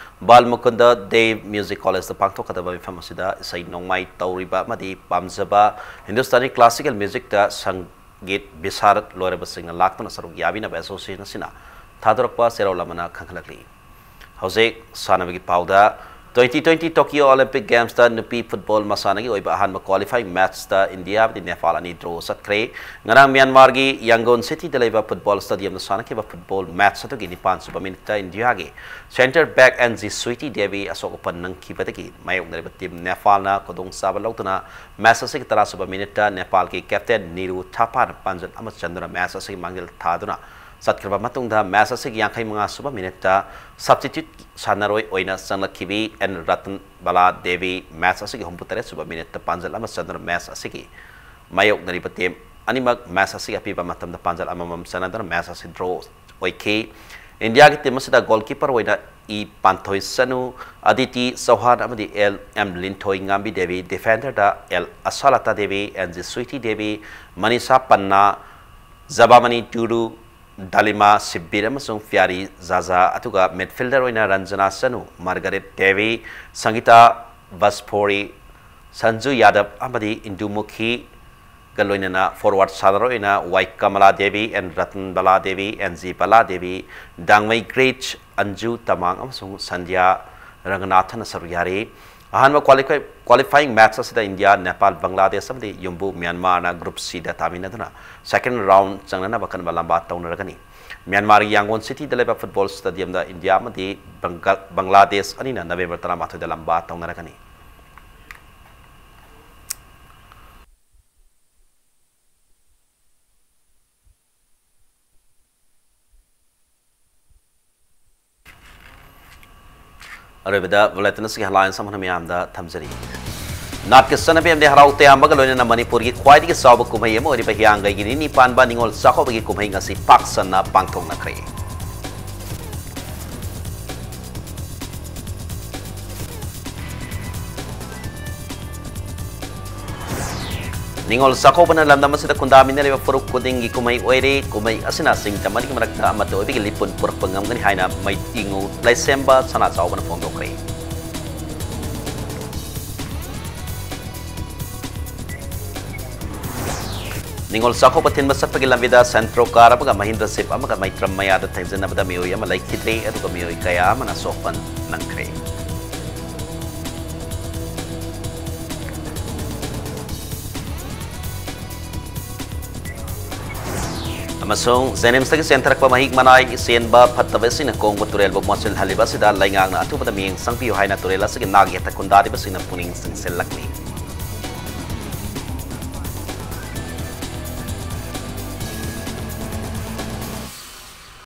ꯕꯥꯜ ꯃꯨꯀꯨꯟꯗ ꯗꯦꯕ Music Collegeꯇ ꯄꯥꯡꯊꯣꯛꯀꯗꯕ ꯃꯤꯐꯝ ꯑꯁꯤꯗ ꯏꯁꯩ ꯅꯣꯡꯃꯥꯏ ꯇꯧꯔꯤꯕ ꯑꯃꯗꯤ ꯄꯥꯝꯖꯕ Hindustani Classical Musicꯇ ꯁꯪꯒꯤꯠ ꯕꯤꯁꯥꯔꯗ ꯂꯣꯏꯔꯕꯁꯤꯡꯅ ꯂꯥꯛꯇꯨꯅ ꯁꯔꯨꯛ ꯌꯥꯕꯤꯅꯕ association ꯑꯁꯤꯅ ꯊꯥꯗꯣꯔꯛꯄ ꯆꯦꯔꯣꯜ ꯑꯃꯅ ꯈꯪꯍꯜꯂꯛꯂꯤ꯫ ꯍꯧꯖꯤꯛ ꯁꯥꯟꯅꯕꯒꯤ ꯄꯥꯎꯗ꯫ Twenty twenty Tokyo Olympic Gamesꯇ ꯅꯨꯄꯤ football ꯃꯁꯥꯟꯅꯒꯤ ꯑꯣꯏꯕ ꯑꯍꯥꯟꯕ qualifying matchꯇ ꯏꯟꯗꯤꯌꯥ ꯑꯃꯗꯤ ꯅꯦꯄꯥꯜ ꯑꯅꯤ draw ꯆꯠꯈ꯭ꯔꯦ꯫ ꯉꯔꯥꯡ ꯃ꯭ꯌꯥꯟꯃꯥꯔꯒꯤ ꯌꯥꯡꯒꯣꯟ ꯁꯤꯇꯤꯗ ꯂꯩꯕ football stadiumꯗ ꯁꯥꯟꯅꯈꯤꯕ football match ꯑꯗꯨꯒꯤ ꯅꯤꯄꯥꯟ ꯁꯨꯕ minuteꯇ ꯏꯟꯗꯤꯌꯥꯒꯤ centre back N G Sweety Devi ꯑꯁꯣꯛ ꯑꯄꯟ ꯅꯪꯈꯤꯕꯗꯒꯤ ꯃꯥꯌꯣꯛꯅꯔꯤꯕ team ꯅꯦꯄꯥꯜꯅ ꯈꯨꯗꯣꯡꯆꯥꯕ ꯂꯧꯗꯨꯅ match ꯑꯁꯤꯒꯤ ꯇꯔꯥ ꯁꯨꯕ minuteꯇ ꯅꯦꯄꯥꯜꯒꯤ captain ꯅꯤꯔꯨ ꯊꯥꯄꯥꯅ ꯄꯥꯟꯖꯜ ꯑꯃ ꯆꯟꯗꯨꯅ match ꯑꯁꯤꯒꯤ ꯃꯥꯡꯖꯤꯜ ꯊꯥꯗꯨꯅ ꯆꯠꯈ꯭ꯔꯕ ꯃꯇꯨꯡꯗ, match ꯑꯁꯤꯒꯤ ꯌꯥꯡꯈꯩ ꯃꯉꯥ ꯁꯨꯕ minuteꯇ substitute ꯁꯥꯟꯅꯔꯣꯏ ꯑꯣꯏꯅ ꯆꯪꯂꯛꯈꯤꯕꯤ ꯑꯦꯟ ꯔꯇꯟ ꯕꯂꯥ ꯗꯦꯕꯤ match ꯑꯁꯤꯒꯤ ꯍꯨꯝꯐꯨ ꯇꯔꯦꯠ ꯁꯨꯕ minuteꯇ ꯄꯥꯟꯖꯜ ꯑꯃ ꯆꯟꯗꯨꯅ match ꯑꯁꯤꯒꯤ ꯃꯥꯌꯣꯛꯅꯔꯤꯕ team ꯑꯅꯤꯃꯛ match ꯑꯁꯤꯒꯤ ꯑꯄꯤꯕ ꯃꯇꯝꯗ ꯄꯥꯟꯖꯜ ꯑꯃꯃꯝ ꯆꯟꯅꯗꯨꯅ match ꯑꯁꯤ draw ꯑꯣꯏꯈꯤ꯫ ꯏꯟꯗꯤꯌꯥꯒꯤ team ꯑꯁꯤꯗ goalkeeper ꯑꯣꯏꯅ ꯏ ꯄꯥꯟꯊꯣꯏ ꯆꯅꯨ, ꯑꯗꯤꯇꯤ ꯆꯧꯍꯥꯟ ꯑꯃꯗꯤ ꯑꯦꯜ ꯑꯦꯝ ꯂꯤꯟꯊꯣꯏ ꯉꯥꯝꯕꯤ ꯗꯦꯕꯤ, defenderꯗ L Ashalata Devi, N G Sweety Devi, Manisha Panna, Jabamani Tudu, Dalima Chhibber ꯑꯃꯁꯨꯡ ꯄꯤꯌꯥꯔꯤ ꯖꯥꯖꯥ, ꯑꯗꯨꯒ midfielder ꯑꯣꯏꯅ ꯔꯟꯖꯅꯥ ꯆꯅꯨ, ꯃꯥꯔꯒꯔꯦꯠ ꯗꯦꯕꯤ, ꯁꯪꯒꯤꯇꯥ ꯚꯁꯐꯣꯔꯤ, ꯁꯟꯖꯨ ꯌꯥꯗꯕ ꯑꯃꯗꯤ ꯏꯟꯗꯨꯃꯨꯈꯤꯒ ꯂꯣꯏꯅꯅ forward ꯁꯥꯟꯅꯔꯣꯏ ꯑꯣꯏꯅ Y Kamala Devi, N Ratan Bala Devi, N G Bala Devi, Dangmei Grace, Anju Tamang ꯑꯃꯁꯨꯡ ꯁꯟꯙ꯭ꯌꯥ ꯔꯪꯒꯅꯥꯊꯟꯅ ꯁꯔꯨꯛ ꯌꯥꯔꯤ꯫ ꯑꯍꯥꯟꯕ qualify-, qualifying match ꯑꯁꯤꯗ ꯏꯟꯗꯤꯌꯥ, ꯅꯦꯄꯥꯜ, ꯕꯪꯒ꯭ꯂꯥꯗꯦꯁ ꯑꯃꯗꯤ ꯌꯨꯝꯕꯨ ꯃ꯭ꯌꯥꯟꯃꯥꯔꯅ group Cꯗ ꯇꯥꯃꯤꯟꯅꯗꯨꯅ second round ꯆꯪꯅꯅꯕ ꯀꯟꯕ ꯂꯝꯕꯥ ꯇꯧꯅꯔꯒꯅꯤ꯫ ꯃ꯭ꯌꯥꯟꯃꯥꯔꯒꯤ ꯌꯥꯡꯒꯣꯟ ꯁꯤꯇꯤꯗ ꯂꯩꯕ football stadiumꯗ ꯏꯟꯗꯤꯌꯥ ꯑꯃꯗꯤ ꯕꯪꯒ-, ꯕꯪꯒ꯭ꯂꯥꯗꯦꯁ ꯑꯅꯤꯅ ꯅꯕꯦꯝꯕꯔ ꯇꯔꯥꯃꯥꯊꯣꯏꯗ ꯂꯝꯕꯥ ꯇꯧꯅꯔꯒꯅꯤ꯫ ꯑꯔꯣꯏꯕꯗ bulletin ꯑꯁꯤꯒꯤ headlines ꯑꯃꯅ ꯃꯌꯥꯝꯗ ꯊꯝꯖꯔꯤ꯫ ꯅꯥꯠꯀꯤ ꯆꯠꯅꯕꯤ ꯑꯃꯗꯤ ꯍꯔꯥꯎ ꯇꯌꯥꯝꯕꯒ ꯂꯣꯏꯅꯅ ꯃꯅꯤꯄꯨꯔꯒꯤ ꯈ꯭ꯋꯥꯏꯗꯒꯤ ꯆꯥꯎꯕ ꯀꯨꯝꯍꯩ ꯑꯃ ꯑꯣꯏꯔꯤꯕ ꯍꯤꯌꯥꯡꯒꯩꯒꯤ ꯅꯤꯅꯤ ꯄꯥꯟꯕ ꯅꯤꯉꯣꯜ ꯆꯥꯛꯀꯧꯕꯒꯤ ꯀꯨꯝꯍꯩ ꯉꯁꯤ ꯄꯥꯛ ꯁꯟꯅ ꯄꯥꯡꯊꯣꯛꯅꯈ꯭ꯔꯦ꯫ ꯅꯤꯉꯣꯜ ꯆꯥꯛꯀꯧꯕꯅ ꯂꯝꯗꯝ ꯑꯁꯤꯗ ꯈꯨꯟꯗꯥꯃꯤꯟꯅꯔꯤꯕ ꯐꯨꯔꯨꯞ ꯈꯨꯗꯤꯡꯒꯤ ꯀꯨꯝꯍꯩ ꯑꯣꯏꯔꯦ꯫ ꯀꯨꯝꯍꯩ ꯑꯁꯤꯅ ꯁꯤꯡ ꯇꯝ ꯑꯅꯤꯒꯤ ꯃꯔꯛꯇ ꯑꯃꯠꯇ ꯑꯣꯏꯕꯒꯤ ꯂꯤꯄꯨꯟ ꯄꯨꯔꯛꯄ ꯉꯝꯒꯅꯤ ꯍꯥꯏꯅ ꯃꯩꯇꯤꯉꯨ ꯂꯥꯏꯁꯦꯝꯕ ꯁꯅꯥ ꯆꯥꯎꯕꯅ ꯐꯣꯡꯗꯣꯛꯈ꯭ꯔꯦ꯫ ꯅꯤꯉꯣꯜ ꯆꯥꯛꯀꯧꯕ ꯊꯤꯟꯕ ꯆꯠꯄꯒꯤ ꯂꯝꯕꯤꯗ ꯁꯦꯟꯇ꯭ꯔꯣ ꯀꯥꯔ ꯑꯃꯒ ꯃꯍꯤꯟꯗ꯭ꯔ ꯖꯤꯞ ꯑꯃꯒ ꯃꯩꯇ꯭ꯔꯝ ꯃꯌꯥꯗ ꯊꯦꯡꯖꯤꯟꯅꯕꯗ ꯃꯤꯑꯣꯏ ꯑꯃ ꯂꯩꯈꯤꯗ꯭ꯔꯦ, ꯑꯗꯨꯒ ꯃꯤꯑꯣꯏ ꯀꯌꯥ ꯑꯃꯅ ꯁꯣꯛꯄꯟ ꯅꯪꯈ꯭ꯔꯦ꯫ ꯑꯃꯁꯨꯡ ꯖꯦꯅꯤꯝꯁꯇꯒꯤ ꯆꯦꯟꯊꯔꯛꯄ ꯃꯍꯤꯛ ꯃꯅꯥꯏ ꯆꯦꯟꯕ ꯐꯠꯇꯕ ꯏꯁꯤꯡꯅ ꯀꯣꯡꯕ ꯇꯨꯔꯦꯜꯕꯨ ꯃꯣꯠꯁꯤꯜꯍꯜꯂꯤꯕ ꯑꯁꯤꯗ ꯂꯩꯉꯥꯛꯅ ꯑꯊꯨꯕꯗ ꯃꯤꯠꯌꯦꯡ ꯆꯪꯕꯤꯌꯨ ꯍꯥꯏꯅ ꯇꯨꯔꯦꯜ ꯑꯁꯤꯒꯤ ꯅꯥꯛ ꯌꯦꯠꯇ ꯈꯨꯟꯗꯥꯔꯤꯕꯁꯤꯡꯅ ꯄꯨꯛꯅꯤꯡ ꯆꯤꯡꯁꯤꯜꯂꯛꯂꯤ꯫